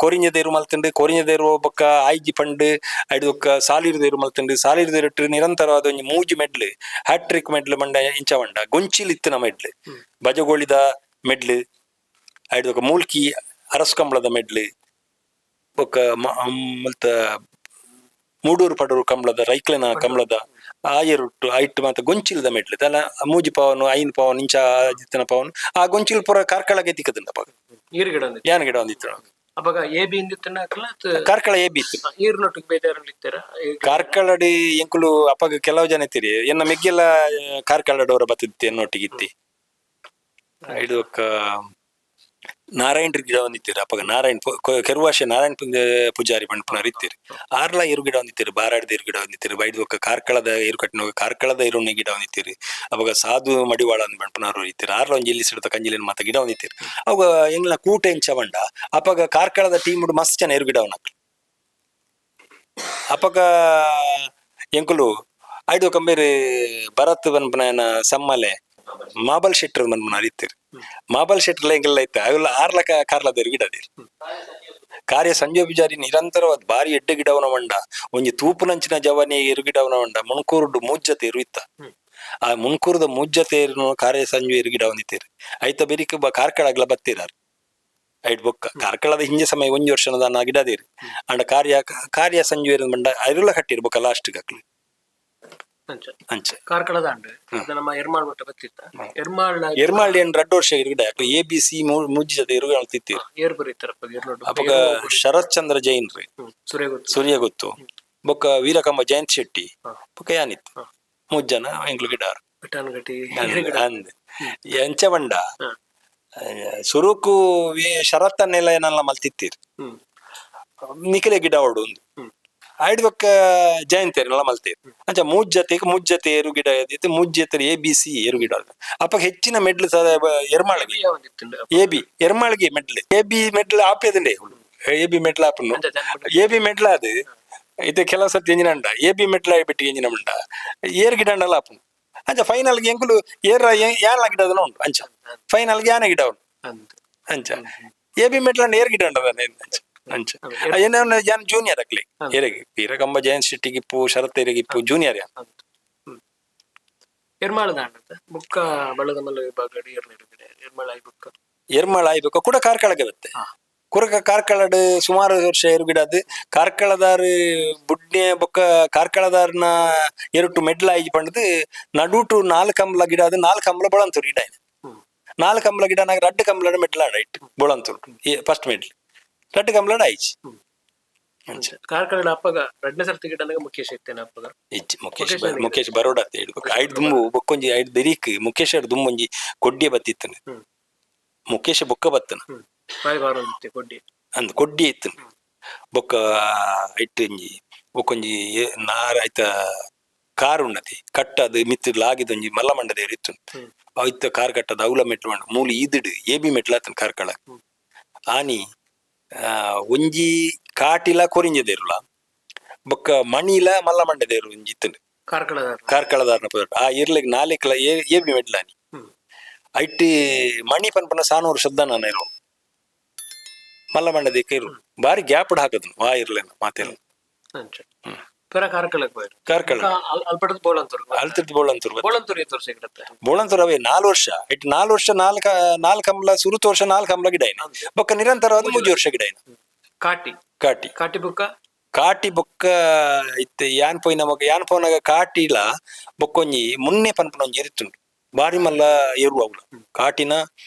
ಕೋರಿಂಜ ದೇರು ಮಲ್ತಂಡು. ಕೋರಿಂಜ ದೇರು ಬೊಕ್ಕ ಆಯ್ಜಿ ಪಂಡು ಐಡ್ ಬೊಕ್ಕ ಸಾಲಿರ್ ದೇರು ಮಲ್ತಂಡು. ಸಾಲಿರ್ ದೇರು ನಿರಂತರವಾದ ಒಂಜಿ ಮೂಜಿ ಮೆಡ್ಲು ಹ್ಯಾಟ್ರಿಕ್ ಮೆಡ್ಲು ಮಂಡ ಇಂಚ ಮಂಡ ಗೊಂಚಿಲ್ ಇತ್ತಿನ ಮೆಡ್ಲು, ಬಜಗೋಳಿದ ಮೆಡ್ಲು, ಐಡ್ ಬೊಕ್ಕ ಮೂಲ್ಕಿ ಅರಸು ಕಂಬಳದ ಮೆಡ್ಲು, ಬೊಕ್ಕ ಮುಲ್ತ Mudur Padur ಕಂಬಳದ ರೈಕ್ಲೆನ ಕಂಬಳದ ಆ ಎರುಟ್ಟು ಐಟ್ ಮಾತ ಗೊಂಚಿಲ್ದ ಮೆಡ್ಲು ತಲ ಮೂಜಿ ಪವನು ಐನ್ ಪವನ್ ಇಂಚ ಜಿತ್ತನ ಪವನು ಆ ಗೊಂಚಿಲ್ ಪೂರ ಕಾರ್ಕಳಗೆ ತಿಕ್ಕದಂಡ ಅಪಗ. ಈರ್ ಗಿಡ ಒಂದಿತ್ತು. ಯಾನ್ ಗಿಡ ಒಂದಿತ್ತು. ಅಪಗ ಎ ಬಿ ಇಂದಿತ್ತನ ಕಾರ್ಕಳ ಎ ಬಿ ಇತ್ತು. ಈರ್ನೊಟ್ಟಿಗೆ ಬೇಜಾರಲ್ಲಿ ಇತ್ತೀರ? ಕಾರ್ಕಳಡಿ ಎಂಕುಲು ಅಪಗ ಕೆಲವು ಜನ ಇತ್ತೀರಿ, ಎನ್ನ ಮೆಗ್ಗೆಲ್ಲ ಕಾರ್ಕಳಡವರ ಬತ್ತಿತ್ತು ಎನ್ನೊಟ್ಟಿಗೆ ಇತ್ತಿ. ಇದು ನಾರಾಯಣ ಗಿಡ ಒಂದಿತ್ತೀರಿ ಅಪಗ, ನಾರಾಯಣ್ ಕೆರುವಾಶೆ ನಾರಾಯಣ್ ಪೂಜಾರಿ ಪನ್ಪುನರ್ ಇತ್ತೀರಿ. ಆರ್ಲ ಎರು ಗಿಡ ಒಂದಿತ್ತೀರಿ, ಬಾರಾಡ್ದ ಎರು ಗಿಡ ಒಂದಿತ್ತೀರಿ, ಬೈಡ್ ಬೊಕ್ಕ ಕಾರ್ಕಳದ ಎರು ಕಟ್ಟಿನ ಕಾರ್ಕಳದ ಎರುಣ್ಣೆ ಗಿಡ ಒಂದಿತ್ತೀರಿ. ಅವಾಗ ಸಾಧು ಮಡಿವಾಳ ಅಂದ್ ಪನ್ಪುನವರು ಇತ್ತೀರಿ. ಆರ್ಲ ಒಂಜಿ ಎಲ್ಲಿ ಸಿಡ್ತ ಕಂಜಿಲಿನ ಮಾತ ಗಿಡ ಒಂದಿತ್ತೀರಿ. ಅವಾಗ ಎಂಗ್ಲ ಕೂಟ ಎಂಚ ಬಂಡ ಅಪಗ ಕಾರ್ಕಳದ ಟೀಮ್ ಮಸ್ತ್ ಜನ ಎರು ಗಿಡ ಅವನಕ್ಲು. ಅಪಗ ಎಂಕುಲು ಐದು ಕಂಬೇರಿ ಭರತ್ ಪನ್ಪುನ ಸಮ್ಮಲೆ ಮಾಬಲ್ ಶೆಟ್ರ್ ಪನ್ಪುನ ಇತ್ತೀರಿ. ಮಾಬಲ್ ಶೆಟ್ರ್ ಎಂಕೆಲ್ಲ ಇತ್ತ ಅವೆಲ್ಲ ಆರ್ಲಕ ಕಾರ್ಲದೇರು ಗಿಡದಿರು. ಕಾರ್ಯ ಸಂಜೆ ಪೂಜಾರಿ ನಿರಂತರವಾದ ಬಾರಿ ಎಡ್ಡೆ ಗಿಡವನ ಮಂಡ ಒಂಜಿ ತೂಪುನಂಚಿನ ಜವನಿ ಎರು ಗಿಡವನ ಮಂಡ ಮುಣಕೂರುಡು ಮೂಜ್ಜತೆ ಎರು ಇತ್ತ. ಆ ಮುಣಕೂರದ ಮೂಜ್ಜತೆ ಎರುನು ಕಾರ್ಯ ಸಂಜೆ ಎರು ಗಿಡ ಒಂದಿತ್ತೀರಿ. ಐತ ಬೆರಿಕ್ ಬ ಕಾರ್ಕಳಗ್ಲ ಬತ್ತೀರಾರ್. ಐಟ್ ಬೊಕ್ಕ ಕಾರ್ಕಳದ ಹಿಂಜೆ ಸಮಯ ಒಂಜಿ ವರ್ಷದ ನಾ ಗಿಡದೇರಿ ಅಂಡ ಕಾರ್ಯ ಕಾರ್ಯ ಸಂಜೆ ಮಂಡ ಐರುಲ ಕಟ್ಟಿರ್ ಬೊಕ್ಕ ಲಾಸ್ಟ್ ಅಕ್ಲು. ಅಂಚ. ಅಂಚ. ಕಾರ್ಕಳದ ಅಂಡ್ ಅದು ನಮ್ಮ ಎರ್ಮಾಳ್ ಮಟ್ಟ ಬತ್ತಿತ್ತ ಎರ್ಮಾಳ್. ಎರ್ಮಾಳ್ಡಿ ಏನ್ ರಡ್ಡು ವರ್ಷ ಗಿಡ A B C ಮೂಜಿ ಜೊತೆ ಎರು ತಿತ್ತೀರಿ. ಏರ್ ಬರೀತಾರಪ್ಪ ಏರ್ನೊಟ್ಟು? ಅಪಗ ಶರತ್ ಚಂದ್ರ ಜೈನ್ ರೀ. ಸೂರ್ಯ ಗೊತ್ತು. ಸೂರ್ಯ ಗೊತ್ತು, ಬೊಕ್ಕ ವೀರಕಂಬ ಜಯಂತ್ ಶೆಟ್ಟಿ, ಬೊಕ್ಕ ಯಾನಿತ್ತು, ಮೂಜ್ ಜನ ಎಂಕ್ಲು ಗಿಡಾರು. ಘಟಾನುಘಟಿ. ಅಂದ್ ಎಂಚ ಬಂಡ ಸುರುಕು ಶರತ್ತನ್ನೆಲ್ಲ ಏನೆಲ್ಲ ಮಲ್ತಿತ್ತೀರಿ. ನಿಖಿಲೆ ಗಿಡ ಓಡು ಒಂದು ಆಯ್ಡ್ ಬೊಕ್ಕ ಜಯಂತಿ ಮಲ್ತೀರಿ. ಅಂಚ ಮೂಜ್ ಜತೆಗೆ ಮೂಜ್ ಜತೆ ಏರು ಗಿಡ ಇತ್ತು, ಮೂಜ್ ಜೊತೆ A B C ಏರು ಗಿಡ. ಅಪ್ಪ ಹೆಚ್ಚಿನ ಮೆಡ್ಲು ಎರ್ಮಾಳಿಗೆ. ಯಾವ್ದಿತ್ತು? ಎ ಬಿ ಎರ್ಮಾಳಿಗೆ ಮೆಡ್ಲ್, A B ಮೆಡ್ಲ್ ಆಪೇದಂಡೆ, A B ಮೆಡ್ಲ್ ಆಪನ್ನು. A B ಮೆಡ್ಲ್ ಅದು ಇದು ಕೆಲವು ಸರ್ತಿ ಎಂಜಿನ ಉಂಡ ಎ ಬಿ ಮೆಟ್ಲ ಬಿಟ್ಟು ಎಂಜಿನ ಉಂಡ ಏರ್ ಗಿಡ ಉಂಡಲ್ಲ ಆಪುಂಡು. ಅಂಚ ಫೈನಲ್ ಗೆ ಎಂಕುಲು ಏರ್ ಯಾನ್ಲ ಗಿಡ ಅದನ್ನ ಉಂಟು. ಅಂಚ ಫೈನಲ್ ಗೆ ಯಾನ ಗಿಡ ಉಂಟು. ಅಂಚ ಎ ಬಿ ಮೆಟ್ಲ ಏರ್ ಗಿಡ ಉಂಡದಾನೆ. ಅಂಚ ಅಂಚ ಏನ ಯಾನ್ ಜೂನಿಯರ್ ಅಕ್ಲಿ ಏರೆಗೆ ವೀರಕಂಬ ಜಯಂತ್ ಶೆಟ್ಟಿಗಿಪ್ಪು ಶರತ್ ಏರೆಗಿಪ್ಪು ಜೂನಿಯರ್ ಯಾನ್. ಎರ್ಮಾಳದ ಅಂಡತ್ತ ಬುಕ್ಕ ಬಳದ ಮಲ್ಲ ವಿಭಾಗ ಏರ್ನೇರು ಗಿಡ ಎರ್ಮಾಳ ಆಯಿ ಬುಕ್ಕ. ಎರ್ಮಾಳ ಆಯ್ಬೇಕು ಕೂಡ ಕಾರ್ಕಳಕ್ಕೆ ಬತ್ತೆ. ಕುರಕ ಕಾರ್ಕಳಡ್ ಸುಮಾರು ವರ್ಷ ಏರು ಗಿಡ ಅದು ಕಾರ್ಕಳದಾರು ಬುಡ್ನೆ ಬೊಕ್ಕ ಕಾರ್ಕಳದಾರ್ನ ಎರಟು ಮೆಡ್ಲ ಆಯಿ ಪಂಡದು ನಡುಟು ನಾಲ್ಕು ಕಂಬಲ ಗಿಡ ಅದು ನಾಲ್ಕು ಕಂಬಲ ಬೊಳಂತೂರು ಗಿಡ ಇದೆ. ನಾಲ್ಕು ಕಂಬಲ ಗಿಡ ನಾಗ ರಡ್ಡು ಕಂಬಲ ಮೆಡ್ಲ ಆಡ ಇಟ್ಟು ಬೊಳಂತೂರು ಫಸ್ಟ್ ಮೆಡ್ಲ್ ರಡ್ಡು ಕಂಬಲ ಆಯ್ಚಿ. ಅಂಚ. ಕಾರ್ಕಳ ಅಪ್ಪಗ ರಡ್ನೇ ಸರ್ತಿ ಗಿಡನಾಗ ಮುಖೇಶ್ ಇತ್ತೇನೆ ಅಪ್ಪಗ? ಇಜ್ಜಿ, ಮುಖೇಶ್ ಮುಖೇಶ್ ಬರೋಡ ಅಂತ ಹೇಳ್ಬೇಕು. ಐಡ್ ದುಂಬು ಬೊಕ್ಕೊಂಜಿ ಐಡ್ ಬೆರೀಕ್ ಮುಖೇಶ್ ದುಂಬೊಂಜಿ ದುಂಬೊಂಜಿ ಕೊಡ್ಡಿಯ ಬತ್ತಿತ್ತನೆ. ಮುಖೇಶ ಬೊಕ್ಕ ಬತ್ತನ. ಬಾಯಿ ಬಾರೊಂದಿತ್ತೆ ಕೊಡ್ಡಿ. ಅಂದ್ ಕೊಡ್ಡಿ ಇತ್ತು ಬೊಕ್ಕ ಇಟ್ಟು ಒಂಜಿ ಬೊಕ್ಕೊಂಜಿ ನಾರ್ ಐತ ಕಾರ್ ಉನ್ನತಿ ಕಟ್ಟದು ಮಿತ್ತು ಲಾಗಿದೊಂಜಿ ಮಲ್ಲ ಮಂಡದೇರು ಇತ್ತು. ಐತ ಕಾರ್ ಕಟ್ಟದ ಅವಲ ಮೆಟ್ಲು ಮಂಡ ಮೂಲು ಈದಿಡು ಎ ಬಿ ಮೆಟ್ಲು ಆತನ ಕಾರ್ಕಳ ಆನಿ. ಒಂಜಿ ಕಾಟಿಲ ಕೊರಿಂಜದೇರುಲ ಬೊಕ್ಕ ಮಣಿಲ ಮಲ್ಲ ಮಂಡದೇರು ಒಂಜಿ ಇತ್ತು. ಕಾರ್ಕಳದ. ಕಾರ್ಕಳದಾರ್ನ ಪುದರ್ ಆ ಇರ್ಲಿಗ್ ನಾಲೆಕ್ಲ ಎ ಬಿ ಮೆಟ್ಲಾನಿ. ಐಟ್ ಮಣಿ ಪನ್ಪನ ಸಾನೂರು ಶಬ್ದ ಇರು ಮಲ್ಲ ಮಂಡದಿಕ್ಕ ಇರು ಬಾರಿ ಗ್ಯಾಪ್ ಹಾಕದನು ವಾ ಇರ್ಲೇನ ಮಾತೆಲ್ಲ. ಅಂಚ ಪೆರ ಕಾರ್ಕಳಕ್ಕೆ ಹೋಯ್ರು? ಕಾರ್ಕಳ. ಅಲ್ಪಡದ ಬೋಳಂತೂರು. ಅಲ್ತಿರ್ದು ಬೋಳಂತೂರು. ಬೋಳಂತೂರು ಏತ್ ವರ್ಷ ಗಿಡತ್ತೆ? ಬೋಳಂತೂರು ಅವೇ 4 ವರ್ಷ it 4 ವರ್ಷ ನಾಲ್ಕ ನಾಲ್ಕು ಕಂಬಲ ಸುರುತ ವರ್ಷ ನಾಲ್ಕು ಕಂಬಲ ಗಿಡ ಏನ ಬೊಕ್ಕ ನಿರಂತರವಾದ ಮೂಜಿ ವರ್ಷ ಗಿಡ ಏನ. ಕಾಟಿ. ಕಾಟಿ. ಕಾಟಿ ಬುಕ್ಕ. ಕಾಟಿ ಬೊಕ್ಕ ಇತ್ತೆ ಯಾನ್ ಪೋಯಿನ ಮಗ ಯಾನ್ ಪೋನಾಗ ಕಾಟಿಲ ಬೊಕ್ಕೊಂಜಿ ಮುನ್ನೆ ಪನ್ಪುನ ಒಂಜಿ ಎರಿತ್ತುಂಡು ಬಾರಿ ಮಲ್ಲ ಎರು ಅವುಲ ಕಾಟಿನ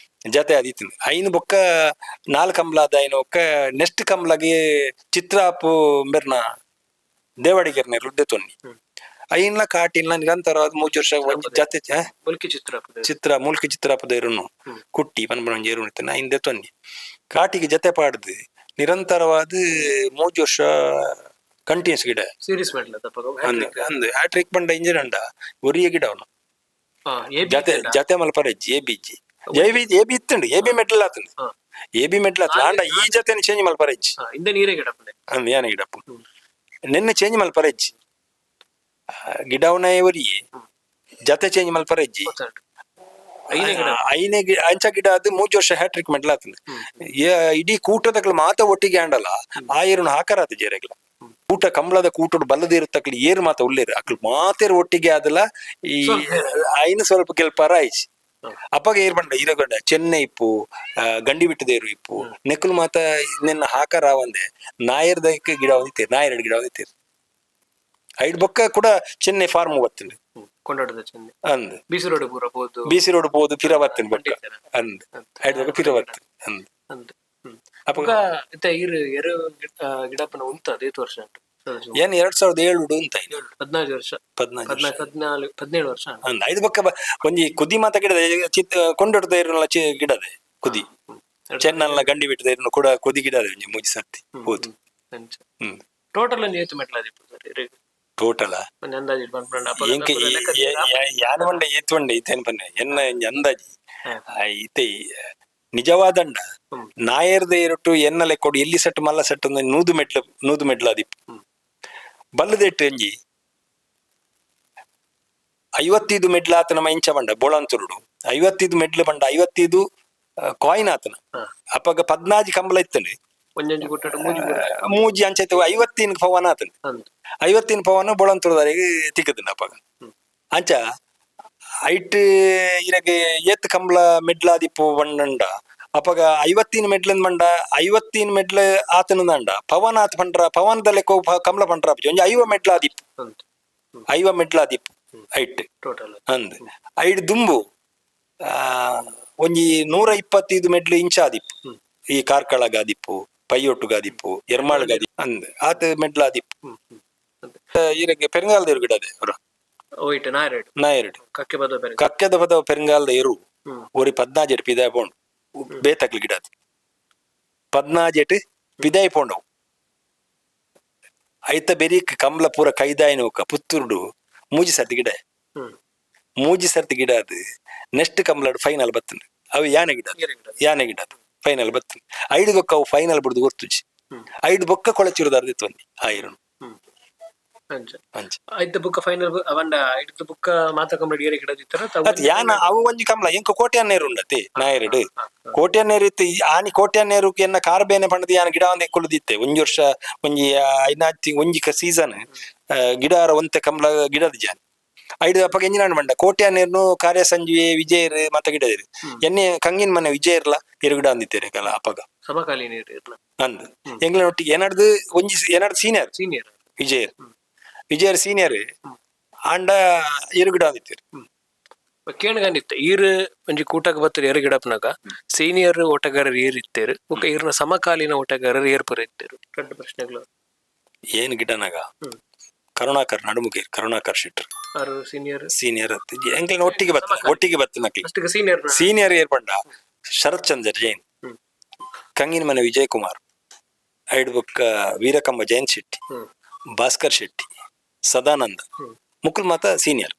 ಜತೆ ಅದಿತ್ತು. ಐನು ಬೊಕ್ಕ ನಾಲ್ಕು ಕಂಬಲ ಆದ ಐನು ಬೊಕ್ಕ ನೆಕ್ಸ್ಟ್ ಕಂಬಲಗೆ ಚಿತ್ರಾಪು ಬೆರ್ನ ದೇವಾಡಿಗೆರ್ನ ರುದ್ದೆ ತೊನ್ನಿ. ಐನ್ಲ ಕಾಟಿನ ನಿರಂತರವಾದ ಮೂಜಿ ವರ್ಷ ಒಂಜಿ ಜತೆ ಮುಲ್ಕಿ ಚಿತ್ರ. ಚಿತ್ರ ಮೂಲ್ಕಿ ಚಿತ್ರಾಪದ ಎರುನು ಕುಟ್ಟಿ ಪನ್ಪುನ ಒಂಜಿ ಎರು ಇತ್ತನ ಐನ್ ತೊನ್ನಿ ಕಾಟಿಗೆ ಜತೆ ಪಾಡ್ದು ನಿರಂತರವಾದ ಮೂಜಿ ವರ್ಷ ಕಂಟಿನ್ಯೂಸ್ ಗಿಡ. ಸೀರೀಸ್ ಮಾಡ್ಲ ತಪ್ಪಾಗ? ಅಂದ್ ಅಂದ್ ಹ್ಯಾಟ್ರಿಕ್ ಬಂಡ ಇಂಜಿನ್ ಅಂಡ ಒರಿಯ ಗಿಡ ಅವನು. ಎ ಬಿ. ಜತೆ ಜತೆ ಮಲ್ಪರ A B G A B A B ಇತ್ತುಂಡು A B metal ಆತಂಡು. A B metal ಆತ ಆಂಡ ಈ ಜತೆನ ಚೇಂಜ್ ಮಲ್ಪರ ಇಜ್ಜಿ. ಇಂದ ನೀರೇ ಗಿಡಪ್ಪನೆ. ಅಂದ್ ಯಾನ ಗಿಡಪ್ಪ ನಿನ್ನೆ ಚೇಂಜ್ ಮಲ್ಪರ ಇಜ್ಜಿ ಗಿಡವನ ಒರಿಯೆ ಜತೆ ಚೇಂಜ್ ಮಲ್ಪರ ಇಜ್ಜಿ. ಐನೇ ಗಿಡ. ಐನೇ ಗಿಡ ಅಂಚ ಗಿಡ ಅದು ಮೂಜಿ ವರ್ಷ hat trick metal ಆತಂಡು. ಇಡೀ ಕೂಟದಕ್ಲು ಮಾತ ಒಟ್ಟಿಗೆ ಆಂಡಲ ಆ ಏರುನು ಹಾಕರಾತ ಜೇರೆಗ್ಲ ಕೂಟ ಕಂಬಳದ ಕೂಟಡು ಬಲ್ಲದಿರು ತಕ್ಲಿ ಏರು ಮಾತ ಉಲ್ಲೇರು ಅಕ್ಲು ಮಾತೇರು ಒಟ್ಟಿಗೆ ಆದಲ ಈ ಐನು ಸ್ವಲ್ಪ ಗೆಲ್ಪಾರ ಆಯ್ಚಿ. ಅಪ್ಪಗ ಏರ್ ಬಂಡ ಇರಗಂಡ ಚೆನ್ನೈ ಇಪ್ಪು ಗಂಡಿ ಬಿಟ್ಟದೇರು ಇಪ್ಪು ನೆಕ್ಕಲು ಮಾತ ನಿನ್ನ ಹಾಕರ ಒಂದೆ ನಾಯರ್ದಕ್ಕೆ ಗಿಡ ಹೊಂದಿತ್ತೀರಿ ನಾಯರ್ ಗಿಡ ಹೊಂದಿತ್ತೀರಿ. ಐಡ್ ಬೊಕ್ಕ ಕೂಡ ಚೆನ್ನೈ ಫಾರ್ಮ್ ಬತ್ತುಂಡು. ಕೊಂಡಾಟದ ಚೆನ್ನೆ. ಅಂದ್. ಬಿಸಿ ರೋಡ್ ಪೂರ ಪೋದು. ಬಿಸಿ ರೋಡ್ ಪೋದು ಪಿರ ಬತ್ತುಂಡು ಬೊಕ್ಕ. ಪಂಡಿತೆರ. ಅಂದ್, ಐಡ್ ಬೊಕ್ಕ ಪಿರ ಬತ್ತು ಅಂದ್. ಅಂದ್. ಅಪಗ ಬೊಕ್ಕ ಇತ್ತೆ ಈರ್ ಎರು ಗಿಡಪ್ಪನ ಉಂತದ ಏತ್ ವರ್ಷ ಉಂಟು? ಏನ್ 2007 ಉಂತ. 14 ವರ್ಷ. 14 ವರ್ಷ. 14, 14, 17 ವರ್ಷ ಆಂಡ್. ಅಂದ್, ಐದು ಬೊಕ್ಕ ಒಂಜಿ ಕುದಿ ಮಾತ ಗಿಡದ ಚಿತ್ ಕೊಂಡೊಡ್ದ ಇರುನ ಗಿಡದೆ ಕುದಿ ಚೆನ್ನಲ್ಲ ಗಂಡಿ ಬಿಟ್ಟದ ಇರುನ ಕೂಡ ಕುದಿ ಗಿಡದೆ ಒಂಜಿ ಮೂಜಿ ಸರ್ತಿ ಹೋದು. ಅಂಚ. ಹ್ಮ್. ಟೋಟಲ್ ಒಂಜಿ ಏತ್ ಮೆಟ್ಲ್ ಆದಿಪ್ಪು ಸರ್ ಇರೆಗ್? ಟೋಟಲ್? ಒಂಜಿ ಅಂದಾಜಿ ಪನ್ಪುಂಡ ಅಪಗ ಎಂಕ್ ಅಪಗ ಲೆಕ್ಕ ದೀರಾ? ಯಾನ್ ಪಂಡ ಏತ್ ಪಂಡೆ ಇತ್ತೇನ್ ಪನ್ನೆ ಎನ್ನ ಒಂಜಿ ಅಂದಾಜಿ. ಇತ್ತೆ ನಿಜವಾದಂಡ ನಾಯರ್ದ ಇರಟ್ಟು ಎನ್ನ ಲೆಕ್ಕೊಡು ಎಲ್ಲಿ ಸೆಟ್ ಮಲ್ಲ ಸೆಟ್ ಒಂದು 100 ಮೆಟ್ಲು, 100 ಮೆಟ್ಲು ಆದಿಪ್ಪು. ಬಲ್ಲದೆಟ್ಟು ಒಂಜಿ 55 ಮೆಡ್ಲು ಆತನ ಇಂಚ ಬಂಡ ಬೋಳಂತುರುಡು 55 ಮೆಡ್ಲು ಬಂಡ 55 ಕಾಯಿನ್ ಆತನ. ಅಪಗ 14 ಕಂಬಳ ಇತ್ತಂಡು. ಒಂಜೊಂಜಿ ಗುಟ್ಟಡು ಮೂಜಿ ಮೂರು. ಮೂಜಿ ಅಂಚೈತೆ 50 ಪವನ ಆತನ. ಅಂದ್. 50 ಪವನ ಬೋಳಂತುರದಾರಿಗೆ ತಿಕ್ಕದಂಡ ಅಪಗ. ಅಂಚ ಐಟ್ ಇರಗೆ ಏತ್ ಕಂಬಳ ಮೆಡ್ಲಾದಿಪ್ಪು ಬಂಡಂಡ ಅಪಗ 50 ಮೆಡ್ಲನ್ ಬಂಡ 50 ಮೆಡ್ಲ ಆತನದಂಡ ಪವನ್ ಆತ ಪಂಡ್ರ ಪವನದ ಲೆಕ್ಕ ಕಂಬಳ ಪಂಡ್ರ ಒಂಜಿ 50 ಮೆಡ್ಲಾದಿಪ್ಪು. ಅಂದ್. 50 ಮೆಡ್ಲಾದಿಪ್ಪು ಐಟ್. ಟೋಟಲ್. ಅಂದ್, ಐಡ್ ದುಂಬು ಒಂಜಿ 125 ಮೆಡ್ಲು ಇಂಚ ಆದಿಪ್ಪು. ಈ ಕಾರ್ಕಳ ಗಾದಿಪ್ಪು, ಪೈಯೊಟ್ಟು ಗಾದಿಪ್ಪು, ಎರ್ಮಾಳ್ ಗಾದಿಪ್ಪು ಅಂದ್ ಆತ ಮೆಡ್ಲ ಆದಿಪ್ಪು. ಹ್ಮ್ ಹ್ಮ್ ಇರಗೆ ಪೆರಂಗಾಲದ ಗಿಡ ಅದೇ ಅವರ. ಒಯ್ಟ್ ನಾಯರೆಡ್? ನಾಯರ್ಡ್. ಕಕ್ಕೆ ಬದ ಬೇರೆ. ಕಕ್ಕೆದ ಪದ ಪೆರಂಗಾಲದ ಎರು. ಒರಿ 14 ಪಿದಾಯ್ ಪೋಂಡು ಬೇತಕ್ಲು ಗಿಡ ಅದು 14 ಪಿದಾಯ್ ಪೋಂಡವು. ಐತ ಬೆರಿಕ್ ಕಂಬ್ಲ ಪೂರ ಕೈದಾಯಿನೋಕ ಪುತ್ತೂರುಡು ಮೂಜಿ ಸರ್ತಿ ಗಿಡ. ಮೂಜಿ ಸರ್ತಿ ಗಿಡ ಅದು ನೆಕ್ಸ್ಟ್ ಕಂಬ್ಲಡ್ ಫೈನಲ್ ಬತ್ತಂಡು. ಅವು ಯಾನೆ ಗಿಡ ಅದು. ಏರೆ ಗಿಡ. ಯಾನೆ ಗಿಡ ಅದು ಫೈನಲ್ ಬತ್ತಂಡು. ಐದು ಬೊಕ್ಕ ಅವು ಫೈನಲ್ ಬಿಡುದು ಗೊತ್ತುಜಿ. ಐದು ಬೊಕ್ಕ ಕೊಳಚಿರುದಾರ್ದಿತ್ತು ಒಂಜಿ ಆ ಇರುನು. ಹ್ಮ್ ಅಂಚ. ಅಂಚ. ಐತ ಬುಕ್ಕ ಫೈನಲ್ ಅವಂಡ ಐತ ಬುಕ್ಕ ಮಾತ ಕಂಪ್ಲೀಟ್ ಏರೆ ಗಿಡ ದಿತ್ತರ. ಅತ್ ಯಾನ ಅವು ಒಂಜಿ ಕಂಬ್ಲ ಎಂಕ ಕೋಟ್ಯಾನ್ನೇರು ಉಂಡತಿ ನಾಯರುಡು ಕೋಟ್ಯಾನ್ನೇರು ಇತ್ತು. ಈ ಆನಿ ಕೋಟ್ಯಾನ್ನೇರು ಎನ್ನ ಕಾರ್ ಬೇನೆ ಪಂಡದು ಯಾನ ಗಿಡ ಒಂದೇ ಕುಳ್ದಿತ್ತೆ ಒಂಜಿ ವರ್ಷ ಒಂಜಿ ಐನಾತಿ ಒಂಜಿ ಸೀಸನ್ ಗಿಡ ಒಂತೆ ಕಂಬ್ಲ ಗಿಡದ ಜಾನ್ ಐದು ಅಪ್ಪಗ ಎಂಜಿನ ಬಂಡ ಕೋಟ್ಯಾನೇರ್ನು ಕಾರ್ಯ ಸಂಜುವೆ ವಿಜಯರ್ ಮತ್ತ ಗಿಡ ಇರು ಎನ್ನೆ ಕಂಗಿನ ಮನೆ ವಿಜಯರ್ಲ ಎರು ಗಿಡ ಅಂದಿತ್ತೇನೆ ಕಲ ಅಪ್ಪಗ. ಸಮಕಾಲೀನ ಇರ್ಲ. ಅಂದ್ ಎಂಗ್ಲ ಒಟ್ಟಿಗೆ ಏನಾಡ್ದು ಒಂಜಿ ಏನಾಡ್ದು ಸೀನಿಯರ್. ಸೀನಿಯರ್. ವಿಜಯರ್, ವಿಜಯರ್ ಸೀನಿಯರ್ ಆಂಡ ಎರು ಗಿಡ ಅಂದಿತ್ತೇರು. ಕೇಣಗಂಡಿತ್ತು ಈರ್ ಒಂಜಿ ಕೂಟಕ್ ಬತ್ತರ್ ಏರು ಗಿಡಪ್ನಾಗ ಸೀನಿಯರ್ ಓಟಗಾರರು ಏರ್ ಇತ್ತೇರು, ಬೊಕ್ಕ ಈರ್ನ ಸಮಕಾಲೀನ ಓಟಗಾರರು ಏರ್ ಪುರ ಇತ್ತೇರು, ರಡ್ಡ್ ಪ್ರಶ್ನೆಗಳು. ಏನ್ ಗಿಡನಾಗ ಕರುಣಾಕರ್ ನಡುಮುಗೇರ್ ಕರುಣಾಕರ್ ಶೆಟ್ಟರ್. ಆರು ಸೀನಿಯರ್. ಸೀನಿಯರ್ ಎಂಕ್ಲೆನ ಒಟ್ಟಿಗೆ ಬತ್ತ, ಒಟ್ಟಿಗೆ ಬತ್ತ ನಕ್ಲಿ. ಅಷ್ಟಿಗೆ ಸೀನಿಯರ್. ಸೀನಿಯರ್ ಏರ್ ಪಂಡ ಶರತ್ ಚಂದ್ರ ಜೈನ್, ಕಂಗಿನ ಮನೆ ವಿಜಯ್ ಕುಮಾರ್, ಐಡ್ ಬೊಕ್ಕ ವೀರಕಂಬ ಜಯಂತ್ ಶೆಟ್ಟಿ, ಭಾಸ್ಕರ್ ಶೆಟ್ಟಿ, ಸದಾನಂದ ಮುಕುಲ್ ಮಾತ ಸೀನಿಯರ್.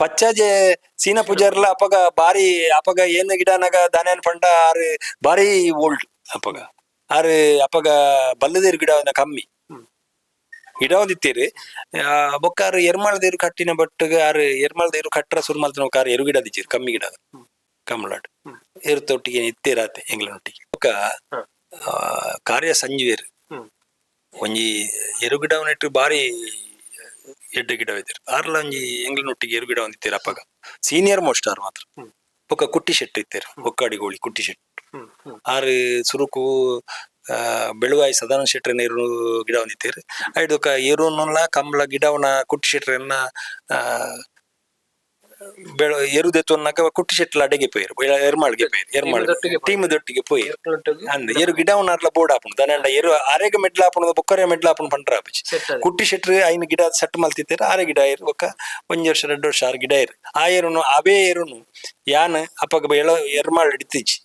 ಪಚ್ಚಾಜೆ ಸೀನ ಪೂಜಾರ್ಲ ಅಪಗ ಬಾರಿ ಅಪಗ ಏನ್ ಗಿಡನಾಗ ದಾನ್ಯಾನ್ ಪಂಡ ಆರು ಬಾರಿ ಓಲ್ಡ್ ಅಪಗ. ಆರು ಅಪಗ ಬಲ್ಲದೇರು ಗಿಡ ಕಮ್ಮಿ ಗಿಡ ಒಂದಿತ್ತೇರು. ಬೊಕ್ಕ ಆರು ಎರ್ಮಾಳ್ ದೇರು ಕಟ್ಟಿನ ಬಟ್ಟಗ ಆರು ಎರ್ಮಾಳ್ ದೇರು ಕಟ್ಟರ ಸುರು ಮಲ್ತನ ಆರು ಎರು ಗಿಡ ದಿಚ್ಚಿರು ಕಮ್ಮಿ ಗಿಡ ಕಮಲಾಡ್ ಏರು ತೊಟ್ಟಿಗೆ ಇತ್ತೇರಾತೆ ಎಂಗ್ಲನೊಟ್ಟಿಗೆ ಬೊಕ್ಕ ಕಾರ್ಯ ಸಂಜುವೇರು ಒಂಜಿ ಎರು ಗಿಡವನ್ನಿಟ್ಟು ಬಾರಿ ಎಡ್ಡೆ ಗಿಡ ಇದ್ದೀರು. ಆರ್ಲ ಒಂಜಿ ಎಂಗ್ಲನೊಟ್ಟಿಗೆ ಎರು ಗಿಡ ಒಂದಿತ್ತೀರ ಅಪ್ಪಗ ಸೀನಿಯರ್ ಮೋಸ್ಟ್ ಆರ್ ಮಾತ್ರ. ಬೊಕ್ಕ ಕುಟ್ಟಿ ಶೆಟ್ಟು ಇತ್ತೇರು, ಬೊಕ್ಕಾಡಿಗೋಳಿ ಕುಟ್ಟಿ ಶೆಟ್ಟು. ಹ್ಮ್ ಹ್ಮ್ ಆರು ಸುರುಕು ಬೆಳುವಾಯಿ ಸದಾನಂದ ಶೆಟ್ಟರ್ ಎರು ಗಿಡ ಒಂದಿತ್ತೇರು. ಐದಕ್ಕ ಎರುನಲ್ಲ ಕಂಬಳ ಗಿಡವನ ಕುಟ್ಟಿ ಶೆಟ್ಟರನ್ನ ಬೆಳ ಎರುದೆತ್ತೊನ್ನಕ ಕುಟ್ಟಿ ಶೆಟ್ಲ ಅಡೆಗೆ ಪೋಯಿರು, ಎರ್ಮಾಳ್ಗೆ ಪೋಯಿರು, ಎರ್ಮಾಳ್ ಟೀಮ್ ದೊಟ್ಟಿಗೆ ಪೋಯಿರು. ಟೀಮ್ ದೊಟ್ಟಿಗೆ ಪೋಯಿರು ಅಂದ್ ಎರು ಗಿಡವನಾರ್ಲ ಬೋರ್ಡ್ ಆಪುಂಡು ದನಂಡ ಎರು ಆರೆಗ ಮೆಡ್ಲ ಆಪುಂಡು ಬೊಕ್ಕರೆ ಮೆಡ್ಲ ಆಪುಂಡು ಪಂಡ್ರ ಆಪುಜಿ. ಸೆಟ್ ಆದ್. ಕುಟ್ಟಿ ಶೆಟ್ರು ಐನ ಗಿಡ ಸೆಟ್ ಮಲ್ತಿತ್ತೇರು. ಆರೆ ಗಿಡ ಏರು ಬೊಕ್ಕ ಒಂಜಿ ವರ್ಷ ರಡ್ಡು ವರ್ಷ ಆರು ಗಿಡ ಏರು ಆ ಏರುನು ಅವೇ ಏರುನು ಯಾನ್ ಅಪ್ಪಗ ಎಳ ಎರ್ಮಾಳ್ ಹಿಡಿತಿಜಿ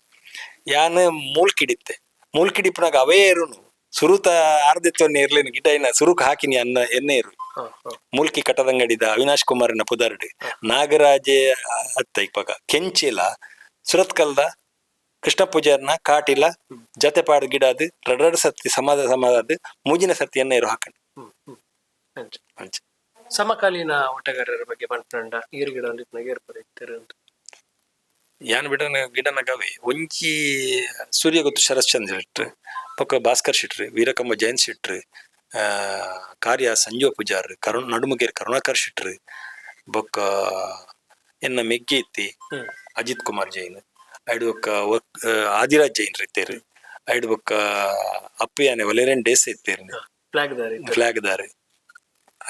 ಯಾನ್ ಮೂಲ್ಕಿಡಿತ್ತೆ. ಮೂಲ್ಕಿಡಿಪ್ಪನಾಗ ಅವೇ ಏರುನು ಸುರುತ ಆರ್ದಿತ್ತೊನ್ನೆ ಇರ್ಲೇನು ಗಿಡ ಇನ್ನ ಸುರುಕ್ ಹಾಕಿನಿ ಅನ್ನ ಎಣ್ಣೆ ಏರು. ಹ, ಹ. ಮೂಲ್ಕಿ ಕಟದಂಗಡಿದ ಅವಿನಾಶ್ ಕುಮಾರನ ಪುದರ್ಡ್ ನಾಗರಾಜೆ ಅತ್ತ ಇಪ್ಪಗ ಕೆಂಚಿಲ ಸುರತ್ಕಲ್ದ ಕೃಷ್ಣ ಪೂಜಾರ್ನ ಕಾಟಿಲ ಜತೆಪಾಡ್ ಗಿಡ ಅದು ರಡರಡ್ ಸತ್ತಿ ಸಮಾಧ ಸಮಾಧ ಮೂಜಿನ ಸತ್ತಿ ಎಣ್ಣೆ ಇರು ಹಾಕಂಡ್. ಹ್ಮ್ ಹ್ಮ್ ಅಂಚ. ಅಂಚ. ಸಮಕಾಲೀನ ಓಟಗಾರರ ಬಗ್ಗೆ ಪನ್ಪುಂಡ ಈರ್ ಗಿಡ ಒಂದಿತ್ನಾಗ ಏರ್ ಪುರ ಇತ್ತೆರ್ ಅಂತ. ಯಾನ್ ಬಿಡನ ಗಿಡನಗವೆ ಒಂಜಿ ಸೂರ್ಯ ಗೊತ್ತು ಶರತ್ಚಂದ್ರ ಶೆಟ್ರು, ಬೊಕ್ಕ ಭಾಸ್ಕರ್ ಶೆಟ್ರು, ವೀರಕಂಬ ಜಯಂತ್ ಶೆಟ್ರು, ಕಾರ್ಯ ಸಂಜೀವ ಪೂಜಾರ್, ಕರುಣ್ ನಡುಮುಗೇರ್ ಕರುಣಾಕರ್ ಶೆಟ್ರು, ಬೊಕ್ಕ ಎನ್ನ ಮೆಗ್ಗೆ ಇತ್ತಿ ಅಜಿತ್ ಕುಮಾರ್ ಜೈನ್, ಐಡ್ ಬೊಕ್ಕ ಆದಿರಾಜ್ ಜೈನ್ ಇತ್ತೇರು, ಐಡ್ ಬೊಕ್ಕ ಅಪ್ಪಯಾನೆ ವಲೇರನ್ ಡೇಸ್ ಇತ್ತೇರು. ಫ್ಲಾಗ್ ದಾರಿ. ಫ್ಲಾಗ್ ದಾರೆ.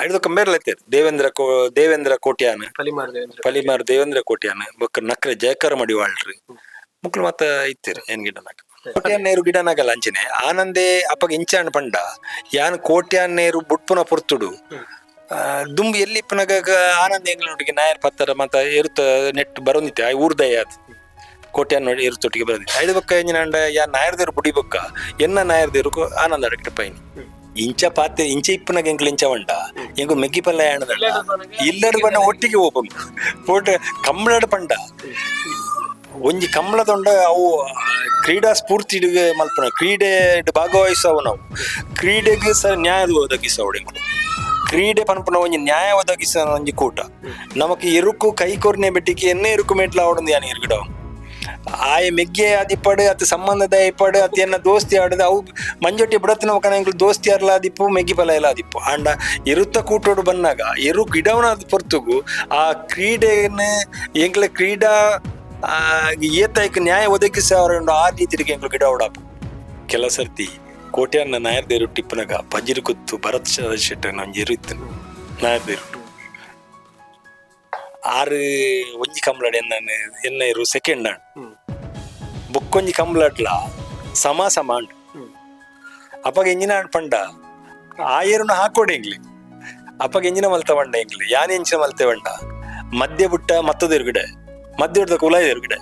ಐದು ಕಂಬೇರ್ಲೈತೇರ್ ದೇವೇಂದ್ರ ಕೋ ದೇವೇಂದ್ರ ಕೋಟ್ಯಾನ್. ಪಲಿಮಾರ್ ದೇವೇಂದ್ರ. ಪಲಿಮಾರ್ ದೇವೇಂದ್ರ ಕೋಟ್ಯಾನ್, ಬೊಕ್ಕ ನಕ್ರೆ ಜಯಕರ ಮಡಿವಾಳ್ರಿ, ಮುಕ್ಳು ಮತ್ತ ಇತ್ತೀರ್ ಏನ್ ಗಿಡನಾಗ ಕೋಟ್ಯಾನ್ ನೇರು ಗಿಡನಾಗಲ್ಲ ಅಂಚಿನೆ ಆನಂದೇ ಅಪ್ಪಗ ಇಂಚಾಣ್ ಪಂಡ ಯಾನ್ ಕೋಟ್ಯಾನ್ ನೇರು ಬುಟ್ಪುನ ಪೊರ್ತುಡು ದುಂಬು ಎಲ್ಲಿ ಇಪ್ಪನಗ ಆನಂದ್ ಎಂಗ್ಲೊಟ್ಟಿಗೆ ನಾಯರ್ ಪತ್ತರ ಮತ್ತ ಎರುತ ನೆಟ್ ಬರೋಂದಿತ್ತೆ. ಆ ಊರ್ದಯ ಅದು ಕೋಟ್ಯಾನ್ ನೋಡಿ ಎರುತೊಟ್ಟಿಗೆ ಬರೋದಿತ್ತು. ಐದು ಬೊಕ್ಕ ಎಂಜಿನಾಂಡ ಯಾ ನಾಯರ್ದೇರು ಬುಡಿ ಬೊಕ್ಕ ಎನ್ನ ನಾಯರ್ದೇರು ಆನಂದ ಅಡಕ್ಕೆ ಪೈನಿ ಇಂಚ ಪಾತೆ ಇಂಚ ಇಪ್ಪನಾಗ ಎಂಕ್ಲು ಇಂಚ ಉಂಟ ಎಂಕು ಮೆಗ್ಗಿ ಪಲ್ಯ ಆಣದಲ್ಲ ಇಲ್ಲಡು ಬಣ್ಣ ಒಟ್ಟಿಗೆ ಓಪನ್ ಪೋಟ ಕಂಬಳಡ್ ಪಂಡ ಒಂಜಿ ಕಂಬಳದೊಂಡ ಅವು ಕ್ರೀಡಾ ಸ್ಫೂರ್ತಿ ಮಲ್ಪನ ಕ್ರೀಡೆ ಭಾಗವಹಿಸವು. ನಾವು ಕ್ರೀಡೆಗೆ ಸ ನ್ಯಾಯ ಒದಗಿಸವಡೆ, ಕ್ರೀಡೆ ಪನ್ಪುನ ಒಂಜಿ ನ್ಯಾಯ ಒದಗಿಸ ಒಂಜಿ ಕೂಟ. ನಮಕ್ ಎರುಕು ಕೈ ಕೊರ್ನೆ ಬೆಟ್ಟಿಗೆ ಎನ್ನೆ ಎರುಕು ಮೆಟ್ಲ ಅವಡೊಂದು ಯಾನ್ ಎರುಗಿಡ ಆಯೆ ಮೆಗ್ಗೆ ಆದಿಪ್ಪಡು ಅತ್ ಸಂಬಂಧದ ಇಪ್ಪಡು ಅತ್ ಎನ್ನ ದೋಸ್ತಿ ಆಡದು ಅವು ಮಂಜೊಟ್ಟಿ ಬಿಡತ್ತಿನ ಎಂಕ್ಲು ದೋಸ್ತಿ ಅರ್ಲ ಆದಿಪ್ಪು, ಮೆಗ್ಗಿ ಫಲ ಎಲ್ಲ ಆದಿಪ್ಪು. ಆಂಡ ಎರುತ್ತ ಕೂಟೋಡು ಬನ್ನಾಗ ಎರು ಗಿಡವನ ಪೊರ್ತುಗು ಆ ಕ್ರೀಡೆಯನ್ನು ಎಂಕ್ಲ ಕ್ರೀಡಾ ಏತೈಕ್ ನ್ಯಾಯ ಒದಗಿಸ ಅವರ ಆ ರೀತಿಗೆ ಎಂಕ್ಲು ಗಿಡ ಉಡಾಪು. ಕೆಲ ಸರ್ತಿ ಕೋಟ್ಯಾನ್ನ ನಾಯರ್ದೇರು ಟಿಪ್ಪನಗ ಪಜಿರು ಕುತ್ತು ಭರತ್ ಶೆಟ್ಟರ್ ಒಂಜಿ ಎರು ಇತ್ತು ನಾಯರ್ದೇರು. ಆರು ಒಂಜಿ ಕಂಬ್ಳಡ್ ಎನ್ನ ಎನ್ನ ಇರು ಸೆಕೆಂಡ್ ಆಂಡ್. ಬೊಕ್ಕೊಂಜಿ ಕಂಬ್ಳಡ್ಲ ಸಮ ಸಮ ಅಂಡ್. ಅಪ್ಪಗ ಎಂಜಿನ ಆಂಡ್ ಪಂಡ ಆ ಏರುನ ಹಾಕೋಡೆ ಎಂಗ್ಲಿ. ಅಪ್ಪಗ ಎಂಜಿನ ಮಲ್ತ ಬಂಡ ಎಂಗ್ಲಿ ಯಾನ್ ಎಂಚಿನ ಮಲ್ತೆ ಬಂಡ ಮದ್ಯ ಬುಟ್ಟ ಮತ್ತದ ಎರುಗಡೆ ಮದ್ಯ ಹಿಡ್ದ ಕುಲಾಯ ಎರುಗಡೆ.